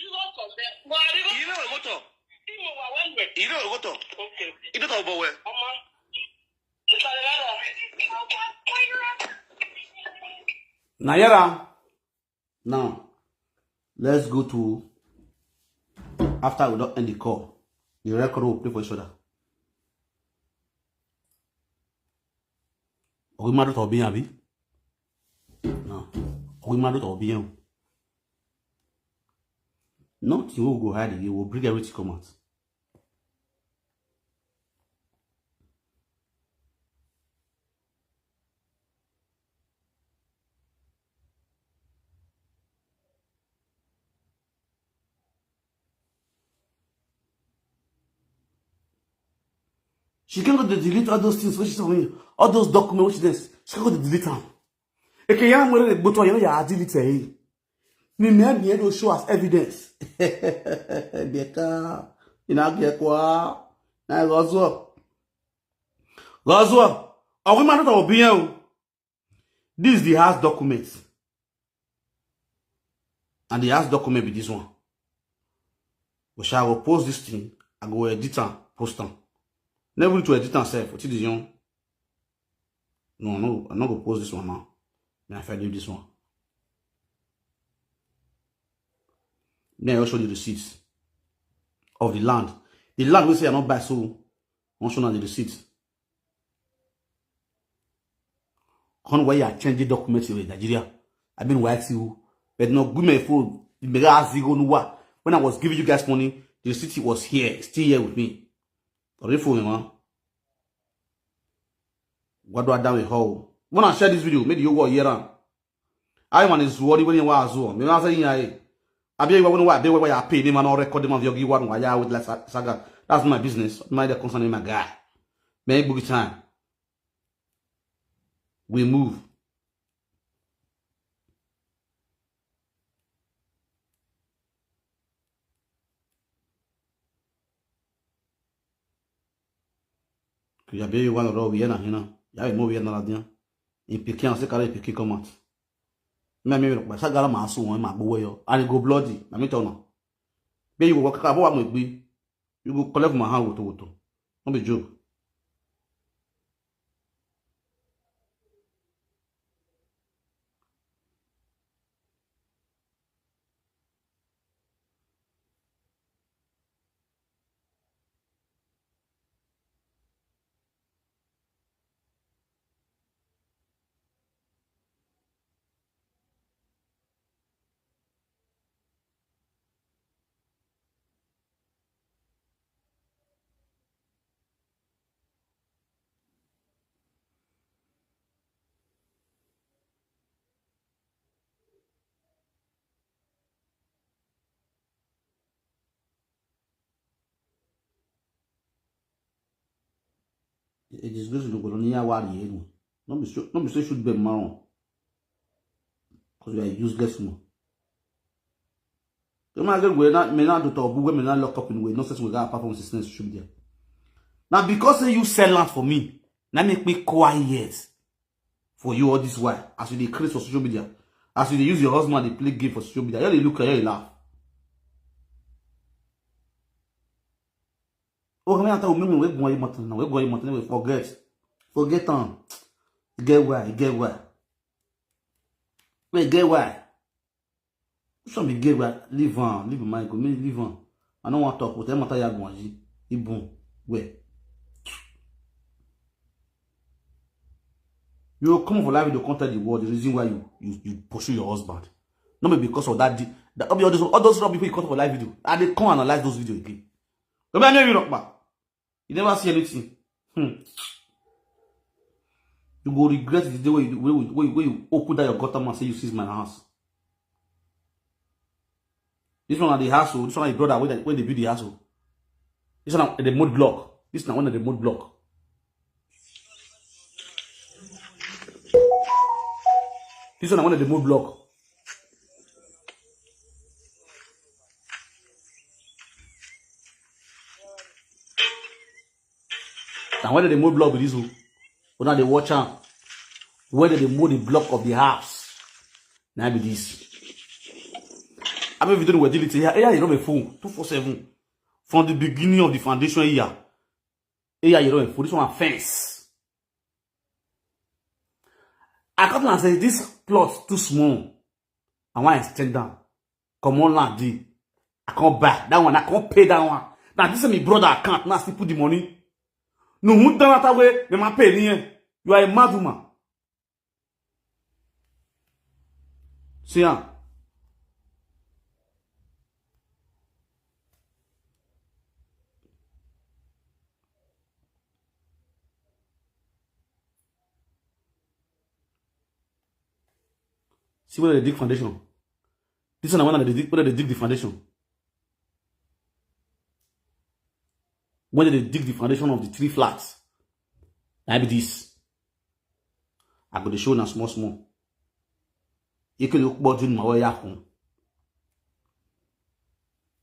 Iro ko be. Wa ri go. Iro we go to. Imo wa we we. Iro we go to. Okay. Iro to bo we. Omo. Isale la. Na yara. Now, let's go to, after we don end the call, the record will play for each other. Are we married or being, abi? No. Are we married or being? Nothing we go hide again. We'll bring everything come out. She can go to delete all those things which is on me, all those documents which this. She can go to delete them. Okay, yeah, I'm going to go to you know, yeah, delete it. Me, me, me, do show as evidence. Beka, ina ge kwa, na gozo. Gozo, are we man of opinion? This is the house document. And the house document be this one. We shall go post this thing. I go edit and post them. Never to edit and self. What is the young? No, no, I'm not gonna post this one now. Then I feel leave this one. Then I also the receipts of the land. The land we say I not buy, so I want show now the receipts. Come where you are changing documents in Nigeria. I mean, why you? But no, give me a phone. You may ask you go nowhere. When I was giving you guys money, the receipt was here, still here with me. Or if you want, what do I down with how? When I share this video, maybe you go here. I want is worry when you was on. Me, I say, yeah, I be one why be why I pay them and all record them of your give one why I with like saga. That's my business. My the concern, my guy. May book time. We move. Kuya be one row we na hina. Ya mo we na la dia. In pikin se kare pikin come out. Me me ro pa sagara ma so won ma gbowo yo. And it go bloody. Na me tell una. Be you go kaka bo wa mo gbe. You go collect my hand woto woto. No be joke. E disgrace no go ni ya wari enu. No be so, no be so should be man. Because you are useless man. The man get we na me na do to bu we me na lock up in way nonsense we got apart from sixteen social media. Now because say you sell land for me, now make me quiet for you all this while as you dey craze for social media, as you dey use your husband dey play game for social media, you dey look and you dey laugh. Oh, me ata o me we gbon aye motan na we gbon aye motan we forget, forget am. E get why, e get why. We get why. Some be get why. Leave am, leave my go, me leave am. I no wan talk but e matter ya gbon aye. Ibun we. You come for live video come tell the world the reason why you you, you pursue your husband. No be because of that. Di- that all those all those people you come for live video. I dey come analyze those video again. Come here, me you rock back. You never see anything. Hmm. You go regret the day when you, when, you- when, you- when you open that your gutter mouth say you seize my house. This one na the house o. This one na the brother wey dey wey dey build the house o. This one na the mud block. This na one of the mud block. This one na one of the mud block. Na when dem dey mold block be this o. Una dey watch am. When dem dey mold the block of the house. Na be this. I mean, if you don't know where delete here, here you don't be fool. Two four seven. From the beginning of the foundation here. Here you don't be fool. This one fence. I come and say this plot too small. I want to extend down. Come on, land. I can't buy that one. I can't pay that one. Now this is my brother account. Now still put the money. No, who done that way? The man pay me. You are a mad woman. See, ah. See where they dig foundation. This one, when they dig, where they dig the foundation. When they dig the foundation of the three flats, I be this. I go dey show na small small. You can look about you my way home.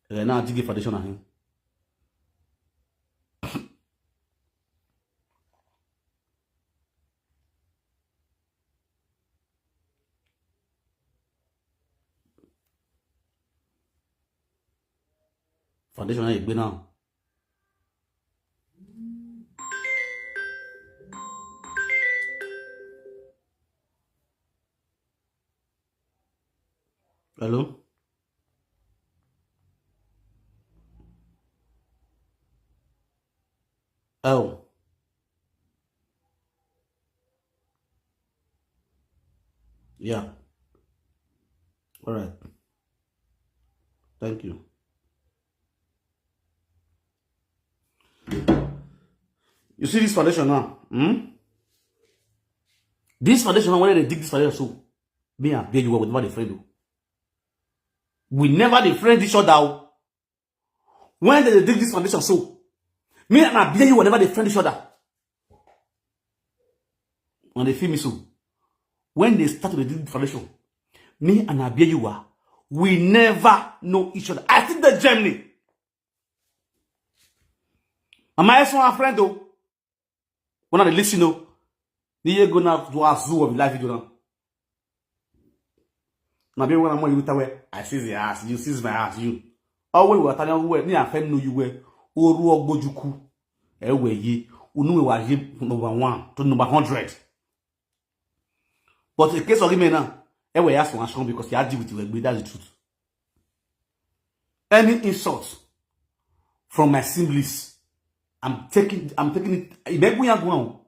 And now dig the foundation on him. Foundation na igbe now. Hello? Oh. Yeah. All right. Thank you. You see this foundation now? Hmm? This foundation now, when they dig this foundation, so me and Abia Yuwa, we never dey friend o. We never dey friend each other o. When they dey dig this foundation, so me and Abia Yuwa never dey friend each other. When they feel me so, when they start to dig the foundation, me and Abia Yuwa, we never know each other. I think the Germany. Am I so a friend though? When I listen, no. Ni ye go now to a zoo of life, you know. Na be when I'm on you tower, I see the ass, you see my ass, you. Always we Italian we ni a friend know you were. Oru ogbojuku. E we ye. Unu we wa ye number one to number hundred. But in case of me now, e we ask one strong because you are deal with the way, that's the truth. Any insult from my siblings, I'm taking, I'm taking it. Ibe gunya gwan.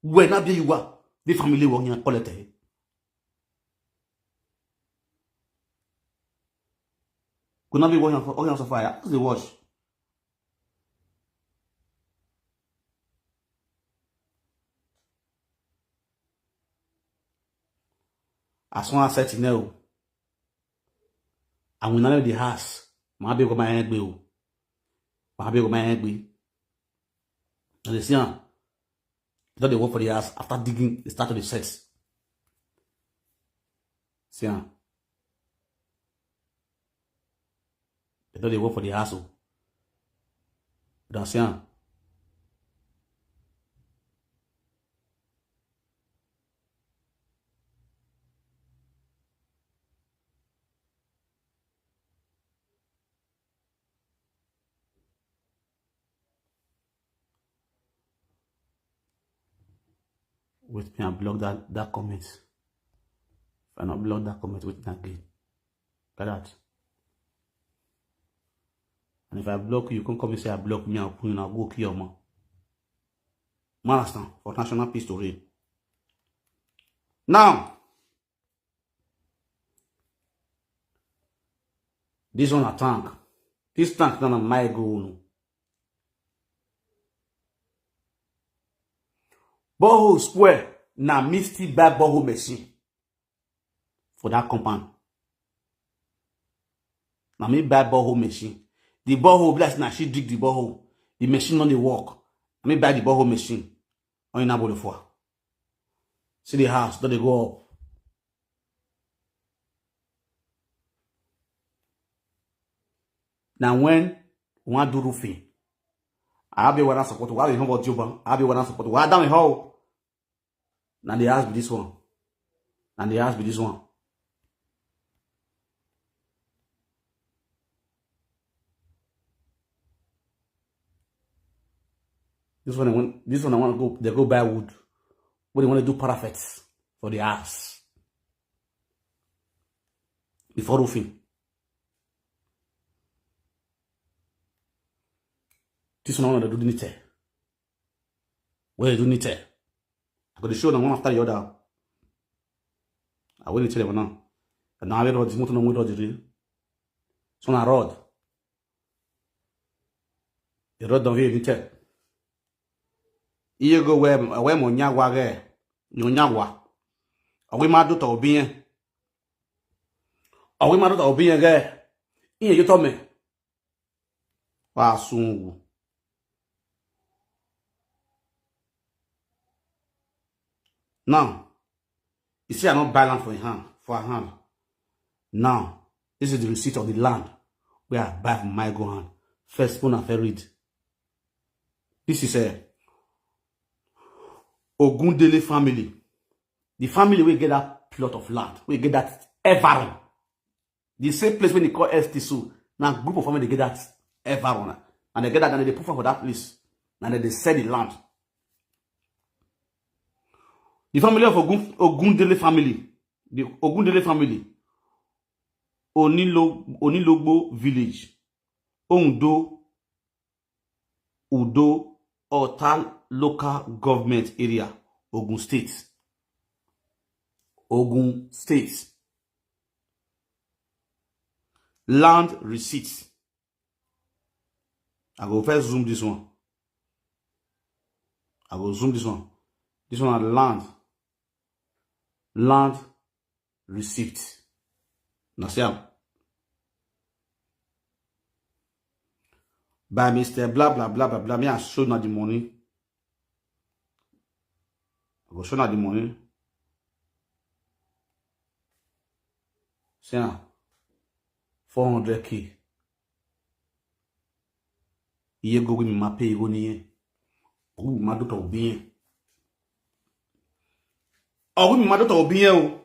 Where na be you are, the family won yan quality. Could not be one of fire. That's the watch. As one set in there, and we none of the house. My baby go my hand, my baby go my hand. And they see, ah, they don't dey work for the house. After digging, they start to the set. See, ah, they don't dey work for the house. Oh. They don't see, ah. Wait, me, I block that, that comment. If I not block that comment, wait again. Look at that. And if I block you, you can come and say I block me, I'll put you in a go kill your mom. Man, understand? For national peace to reign. Now, this one a tank. This tank na my go no. Borehole spoil, na me still buy borehole machine for that compound. Na me buy borehole machine. The borehole, be like say na she dig the borehole. The machine no dey work. Na me buy the borehole machine. On na bolo for. See the house, don dey go up. Now when we wan do roofing, I have a one support. Why we have a job? I have a one support. Why down the hall? Now they ask me this one. And they ask me this one. This one, I want, this one I want to go. They go buy wood. What they want to do parapets for the house before roofing. This one I want to do the knitting. Where you do knitting? I got to show them one after the other. I will tell them now. And now I read this motor, no more the real. So I rod. The rod don't really tell. Here go where, where mo nyawa ge. Nyo nyawa. Are we mad to be? Ọ̀wé máa dọ́tà òbí yẹn gẹ́. Ìyẹn yóò tọ́ mi. Wàá sun wò. Now, you see, I not buy land for your hand, for her hand. Now, this is the receipt of the land where I buy from my go hand. First one I first read. This is a Ogundele family. The family will get that plot of land, will get that Everon. The same place when they call S T so, now group of family they get that Everon. And they get that and they put for that place. And then they sell the land. The family of Ogun, Ogundele family, the Ogundele family, Onilo, Onilogbo village, Ondo, Udo, Ota local government area, Ogun State. Ogun State. Land receipt. I go first zoom this one. I go zoom this one. This one na land. Land receipt. Na see am. By Mister Blah blah blah blah blah. Me I show na the money. I go show na the money. See am. Four hundred K. Iye go mi ma pay go niye. Ogun mi ma do to obi yen. Ogun mi ma do to obi yen o.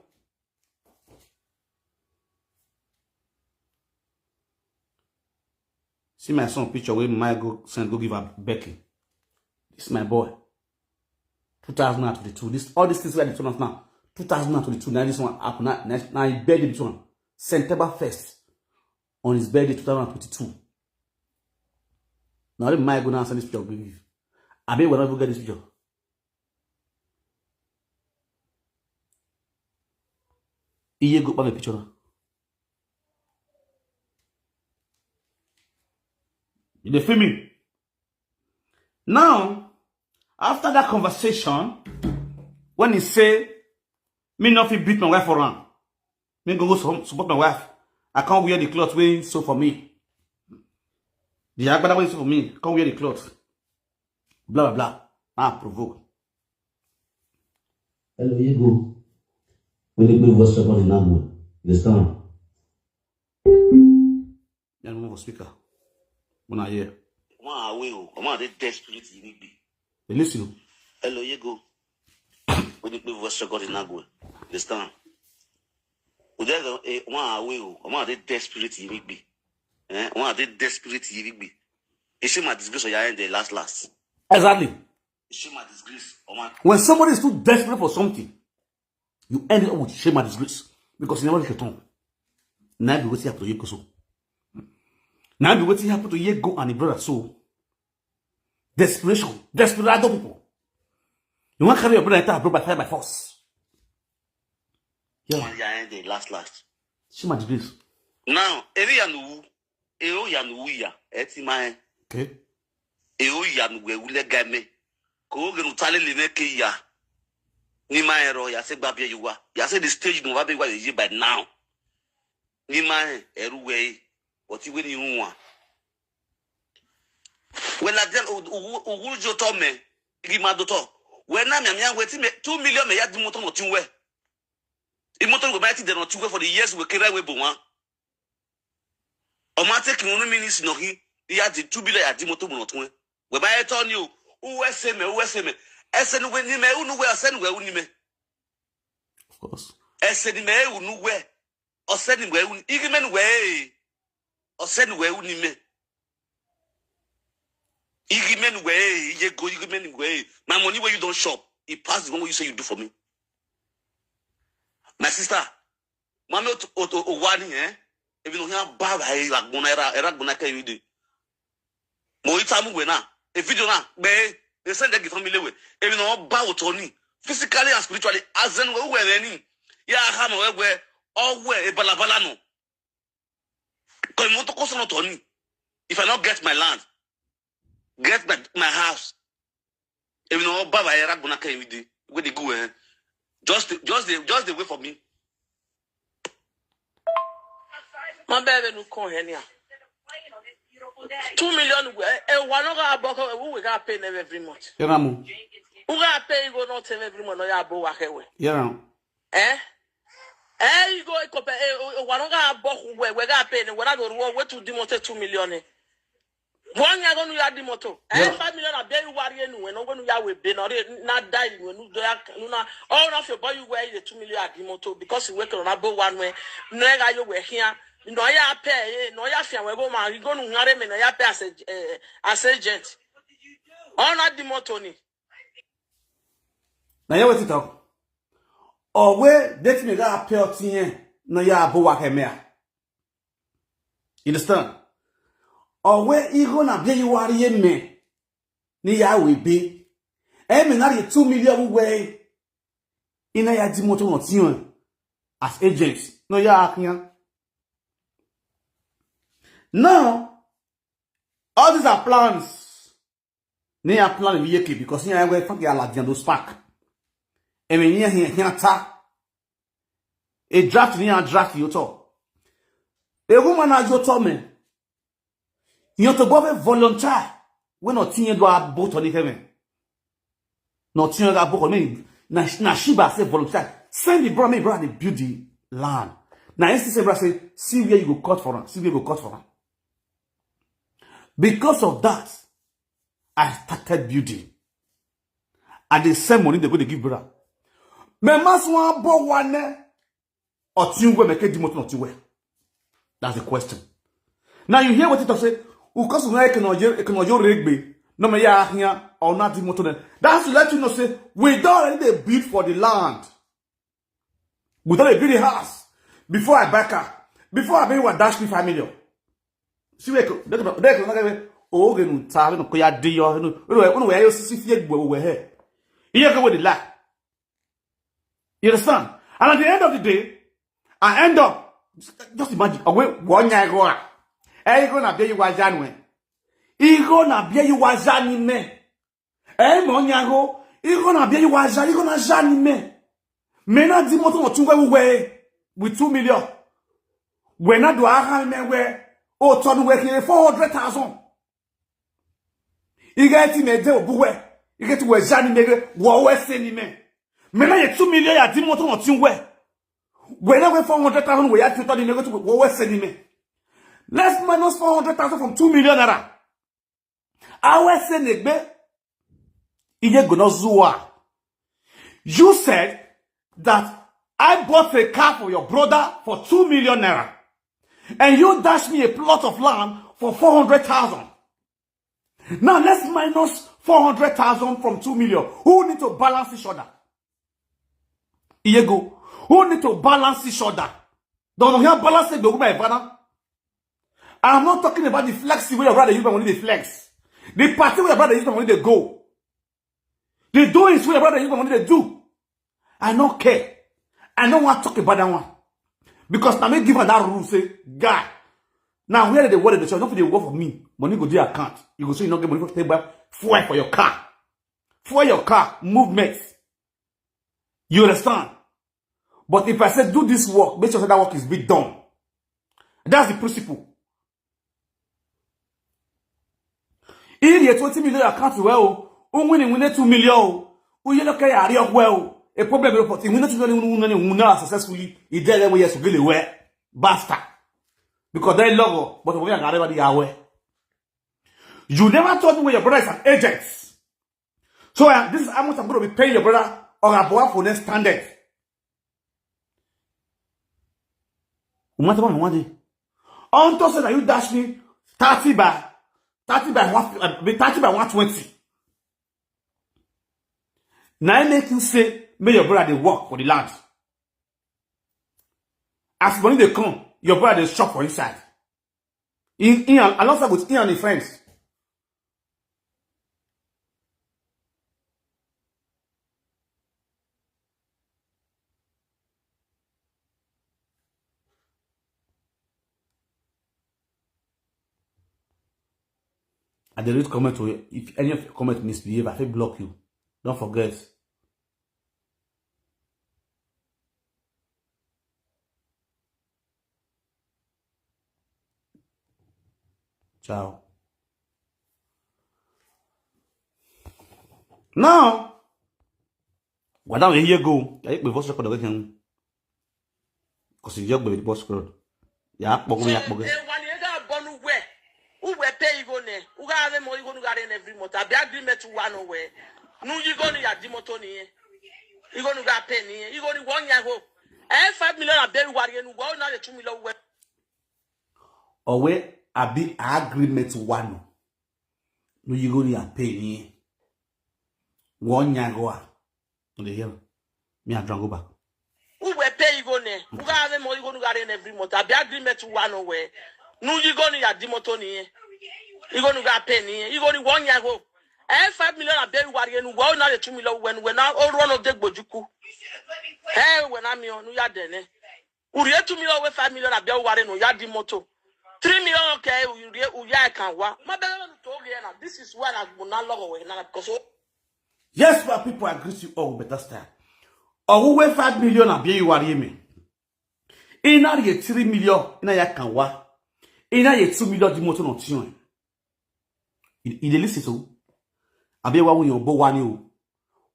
See my son picture wey my go send go give her Becky. This is my boy. two thousand twenty-two. This all these things wey I dey tell us now. two thousand twenty-two. Now this one happen. Now, now, now he birthday this one. September first on his birthday two thousand twenty-two. Now let my go now send this picture give you. I mean, we not even get this picture. Iye go back the picture now. You dey feel me? Now, after that conversation, when he say, me no fit beat my wife for am, me go go sup- support my wife. I can't wear the cloth wey he sew for me. The agbada wey he sew for me, can't wear the cloth. Blah blah blah. Ah, provoke. Hello, you go. When you go, what's up on the number? Understand? Then move for speaker. When I hear. Wọn á wé o, ọmọ àti desperate yìí níbi. They listen. Hello, you go. When you go, what's up on the number? Understand? Wọn á wé o, ọmọ àti desperate yìí níbi. Eh, wọn àti desperate yìí níbi. You see my disgrace on your end, the last last. Exactly. You see my disgrace, ọmọ. When somebody is too desperate for something, you end up with shame and disgrace because you never reach your tongue. Now be wetin happen to Yeko so. Now be wetin happen to Yeko and his brother so. Desperation, desperado people. You want to carry your brother enter abroad by fire by force. Yeah. One year end the last last. Shame and disgrace. Now, area nu, ero ya nu ya, eti mai. Okay. Ero ya nu we ule game. Ko ge nu tale le me ke ya. Ni ma ero ya se gba bi yuwa. Ya se the stage no wa be wa ye by now. Ni ma eru we. But we ni ruwa. Well, I tell Uguru Joto me. Igi ma doto. When na me, me wetin me two million me ya di motor no tin we. Imoto go buy ti dey not well for the years we carry we bo wan. O ma take unu minutes no hi. Ya di two billion ya di motor mo not we. We buy it on you. Uwe se me, uwe se me. Ese nu we ni me, unu we, ese nu we, unu me. Of course. Ese ni me, unu we. Ose ni we, unu. Igi men we. Ose ni we, unu me. Igi men we, ye go, igi men we. My money where you don't shop, it pass the one you say you do for me. My sister, Mami Owani, eh? If you don't hear bad, I like bona era, era bona can you do. Mo ita mu we na. A video na, be, they send the family we. If you know ba otoni, physically and spiritually, as in we we ni. Ya ha mo we we, all we, a balabala no. Ko mo to ko so no toni. If I not get my land, get my, my house. If you know baba era gonna can with the, with the go, eh? Just, just the, just the way for me. Ma be be nu kon henia. Two million we, e wa no ga bo ko, we ga pay them every month. Yaramu. We ga pay go not them every month, no ya bo wa ke we. Yaramu. Eh? Eh, you go ko pe, e wa no ga bo we, we ga pay ne, we na go ru we to di motor two million. One year go nu ya di motor. Eh, five million a be you worry nu we no go nu ya we be no re na die we nu do ya nu na all of your boy you wear the two million a di motor because you wake na bo one we no ga you we here. No ya pay, eh, no ya fi we go ma go nu ngare me no ya pay as a eh, as agent. All na di motor ni. Na ya wetin talk. Owe deti me ga pay otin yen na ya bo wa ke me a. You understand? Owe igo na be you worry me ni ya we be. E me na di two million we. Ina ya di motor no tin as agents. No ya akinya. Now, all these are plans. Ni a plan we yeke because ni a we fake ala dian do spark. E me ni a hin hin ta. E draft ni a draft yo to. E woman a yo to me. Yo to go ve volunteer. We no tin do a boat on the heaven. No tin do a boat on me. Na na she ba say volunteer. Send the brother, me brother dey build the land. Na he say brother say see where you go cut for am. See where you go cut for am. Because of that, I started building. I dey send money dey go dey give brother. Me mas wan bo wane. Otin we me ke di motor otin we. That's the question. Now you hear what it say. Because we can you can you regbe. No me ya here or not di motor. That's to let you know say we don already dey build for the land. We don dey build the house. Before I buy car, before I pay what dash me five million. See we go. They go. They go. Oh, okay, no, tell no, koya dey yo. No, no, we yo sisi fie gbo we he. Iye go with the lie. You understand? And at the end of the day, I end up just imagine. Owe wo nya go a. E go na be you wa jan we. Igo na be you wa jan ni me. E mo nya go. Igo na be you wa jan. Igo na jan ni me. Me na di motor no tun we we with two million. We na do aha me we. O to nu we kire four hundred thousand. Iga ti me de obu we. Iga ti we jan ni me we. Wo we se ni me. Me na ye two million ya di motor no tun we. We na we four hundred thousand we ya ti to ni me we wo we se ni me. Let's minus four hundred thousand from two million naira. Awe se negbe. Iye go no zuwa. You said that I bought a car for your brother for two million naira. And you dash me a plot of land for four hundred thousand. Now let's minus four hundred thousand from two million. Who need to balance each other? Iye go. Who need to balance each other? Don't you balance it, my brother? I'm not talking about the flexing where your brother use my money, the flex. The party where your brother use my money, they go. The doings where your brother use my money, they do. I don't care. I don't want to talk about that one. Because now me give her that rule, say, guy, now where they worry the church, don't they work for me. Money go to your account. You go say you not get money for take buy fuel for your car. Fuel your car, movements. You understand? But if I say do this work, make sure that work is being done. That's the principle. If you twenty million account well, who win win two million, who you look at your well, a problem report, you win two million, win successfully, you dare them yes, really well, basta. Because they logo, but we are already aware. You never told me when your brother is an agent. So uh, this is how much I'm going to be paying your brother or a boy for next standard. Umata mama wadi. On to say that you dash me thirty by thirty by one uh, be thirty by one twenty. Now I make you say may your brother they work for the land. As money they come, your brother they shop for inside. In in alongside with Ian and friends. I dey read comment o. If any of your comment misbehave, I fit block you. Don't forget. Now, now, what now? Here go. I make my voice record again. Because you just go with voice record. Ya kpọgụ ya kpọgụ. E wani ega bonu we. Uwe pay igo ne. Uga ave mo igo nuga re every month. Abi agreement wa no we. Nu igo ni ya di moto ni ye. Igo nuga pay ni ye. Igo ni one year ago. Eh, five million abi wari enu. Wa na le two million we. Owe abi agreement wa no. Nu igo ni ya pay ni ye. One year ago. No dey hear me. Me, I drag go back. Uwe pay igo ne. Uga ave mo igo nuga re every month. Abi agreement wa no we. Nu igo ni ya di moto ni ye. Igo nuga pay ni ye. Igo ni one year ago. Eh, five million abi wari enu. Wa na le two million we, we na o run of the gbojuku. Eh, we na mi onu ya dene. Uri two million we five million abi wari no ya di moto. Three million okay, uri uya kan wa. Ma bele no to ge na. This is why na mo na logo we na because o- Yes, my people, I greet you all with better style. Owu we five million abi wari me. Ina ye three million, ina ya kan wa. Ina ye two million di moto no tion. You, you dey listen to? Abi wa wo yan bo wa ni o.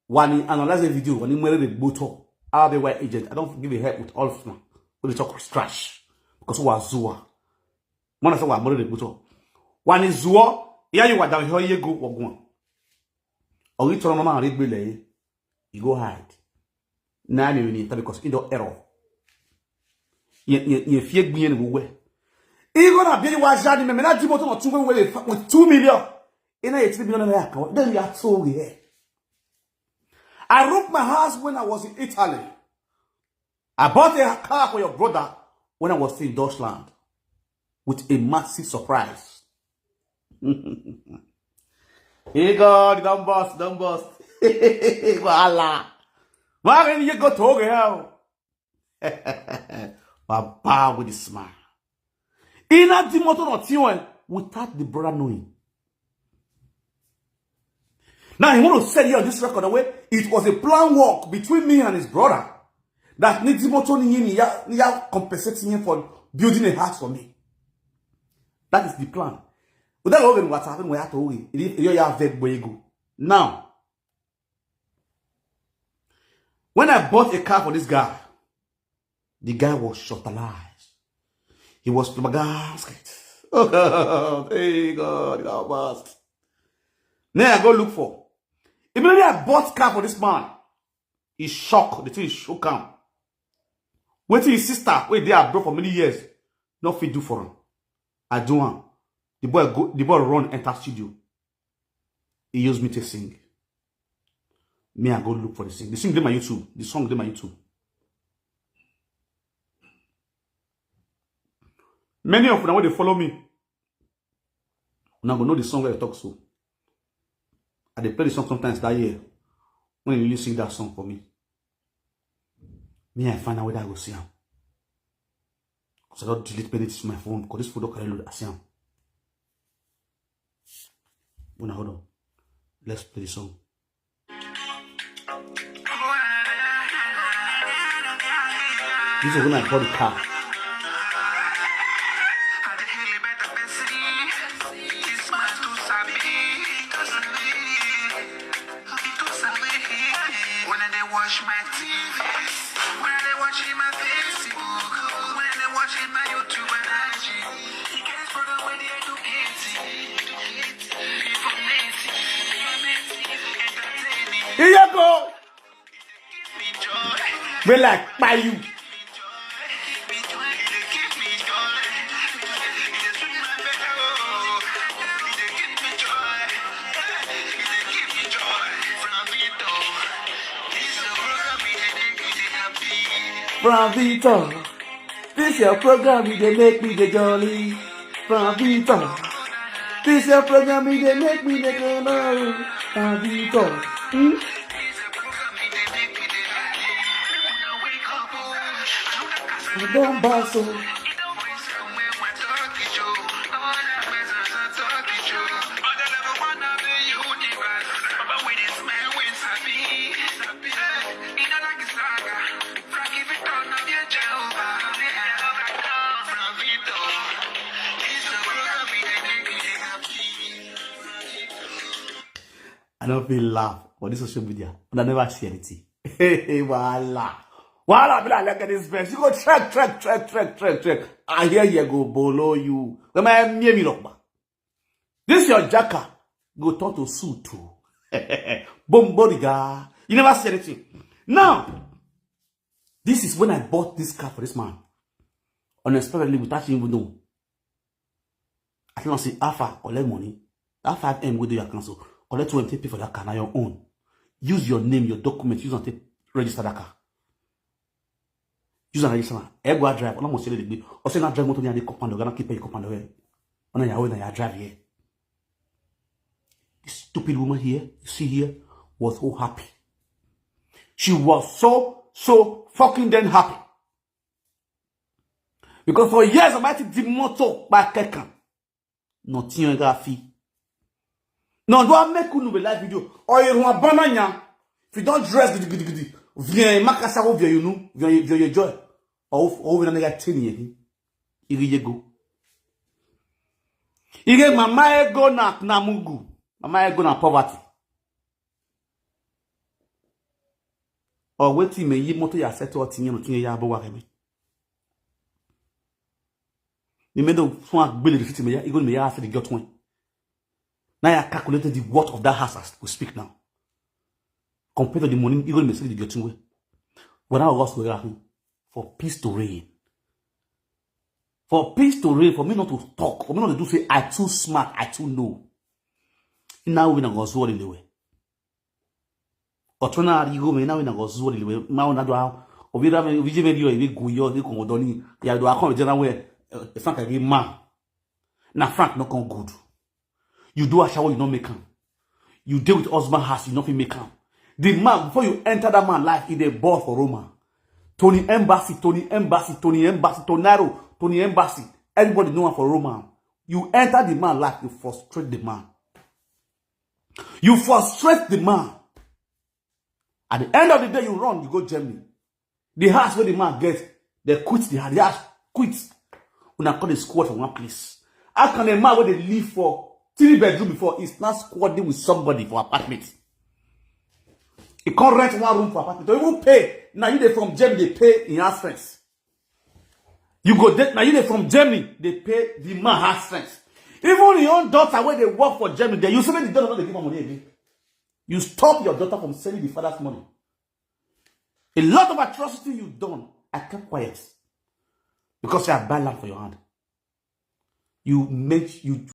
Wa ni analyze the video, wa ni mere the gboto. Abi wa agent. I don't give a heck with all of them. We dey talk trash. Because wa zuwa. Mona say wa mere the gboto. Wa ni zuwa. Ya you wa down here you go wa gwan. Ori toro mama re gbele. You go hide. Na ni ni because in the error. Ye ye ye fie gbin ni wo we. Igo na bi wa ja ni me me na di moto no two we with two million. Ina ye three million na ya kan. Then you are so here. I robbed my house when I was in Italy. I bought a car for your brother when I was in Deutschland with a massive surprise. Hey God, don't bust, don't bust. Voila. Why didn't you go to hell? Baba with a smile. In that motor not you without the brother knowing. Now he want to say here on this record away, it was a plan work between me and his brother. That Nidimoto ni ya ni ya compensating him for building a house for me. That is the plan. Without even what happened, we had to win. You have that way go. Now, when I bought a car for this guy, the guy was shortalized. He was flabbergasted. Oh God, hey God, it almost. Then I go look for. Immediately I bought car for this man. He shocked. The thing shook him. Waiting his sister, wait there abroad for many years. No fit do for him. I do one. The boy go, the boy run enter studio. He used me to sing. Me, I go look for the sing. The sing dey my YouTube. The song dey my YouTube. Many of them when they follow me, now go know the song where I talk so. I dey play the song sometimes that year. When you really sing that song for me, me I find out whether I go see him. Because I don't delete many things from my phone. Because this phone don't carry load. I see him. When I hold on, let's play the song. This is when I bought the car. When I dey watch my T V, when I dey watch my Facebook, when I dey watch my YouTube and I G, you guys for the way they educate, informative, informative, entertaining. Here you go. Give me joy. We like by you. From Victor, this your program, you dey make me the jolly. From Victor, this your program, you dey make me the color. From Victor, hmm? I don't bounce so. I don't feel laugh for this social media. And I never see anything. Hey, voila. Voila, be like, look at this verse. You go check, check, check, check, check, check. I hear you go below you. When my me me look back. This your jacket go turn to suit too. Bomboriga. You never see anything. Now, this is when I bought this car for this man. Unexpectedly, without him even know. I tell him, say, Alpha, collect money. That five M go do your council. Collect two M, take pay for that car, now your own. Use your name, your document, use and take register that car. Use and register now. I go drive, almost say the or say not drive motor near the compound, or gonna keep your compound away. On your way, now you drive here. This stupid woman here, you see here, was so happy. She was so, so fucking then happy. Because for years, I might the motor by Kekan. Nothing you got fee. No, do I make unu be live video? Or you want banana? If you don't dress gidi gidi gidi, viens makasa ou viens you know, viens viens you joy. Or ou viens na ten years. Iri yego. Iri mama ego na na mugu. Mama ego na poverty. Or wetin me yi motor ya set or tinye no tinye ya bo wa kemi. Ni me do fun agbele receipt me ya, igo me ya after the got one. Now I calculated the worth of that house as we speak now. Compared to the money, igo me say the got one. When I was where for peace to reign. For peace to reign, for me not to talk, for me not to do say I too smart, I too know. Now we not go so in the way. Otona arigo me now we not go so in the way. Now na do how. Ovira me vije me dio ibi guyo ni ko doni. Ya do akon jena we. Frank agi man. Na Frank no come good. You do ashawo, you no make am. You deal with husband house, you no fit make am. The man, before you enter that man life, he dey ball for Roma. Tony Embassy, Tony Embassy, Tony Embassy, Tonero, Tony Embassy. Everybody know him for Roma. You enter the man life, you frustrate the man. You frustrate the man. At the end of the day, you run, you go Germany. The house where the man get, they quit the house. The house quit. Una call the squad for one place. How can a man where they live for three bedroom before is not squatting with somebody for apartment? He can't rent one room for apartment. Don't even pay. Now you they from Germany, they pay in house rents. You go there, now you they from Germany, they pay the man house rents. Even your own daughter where they work for Germany, they you say the daughter not they give her money again. You stop your daughter from sending the father's money. A lot of atrocity you done, I kept quiet. Because I buy land for your hand. You make you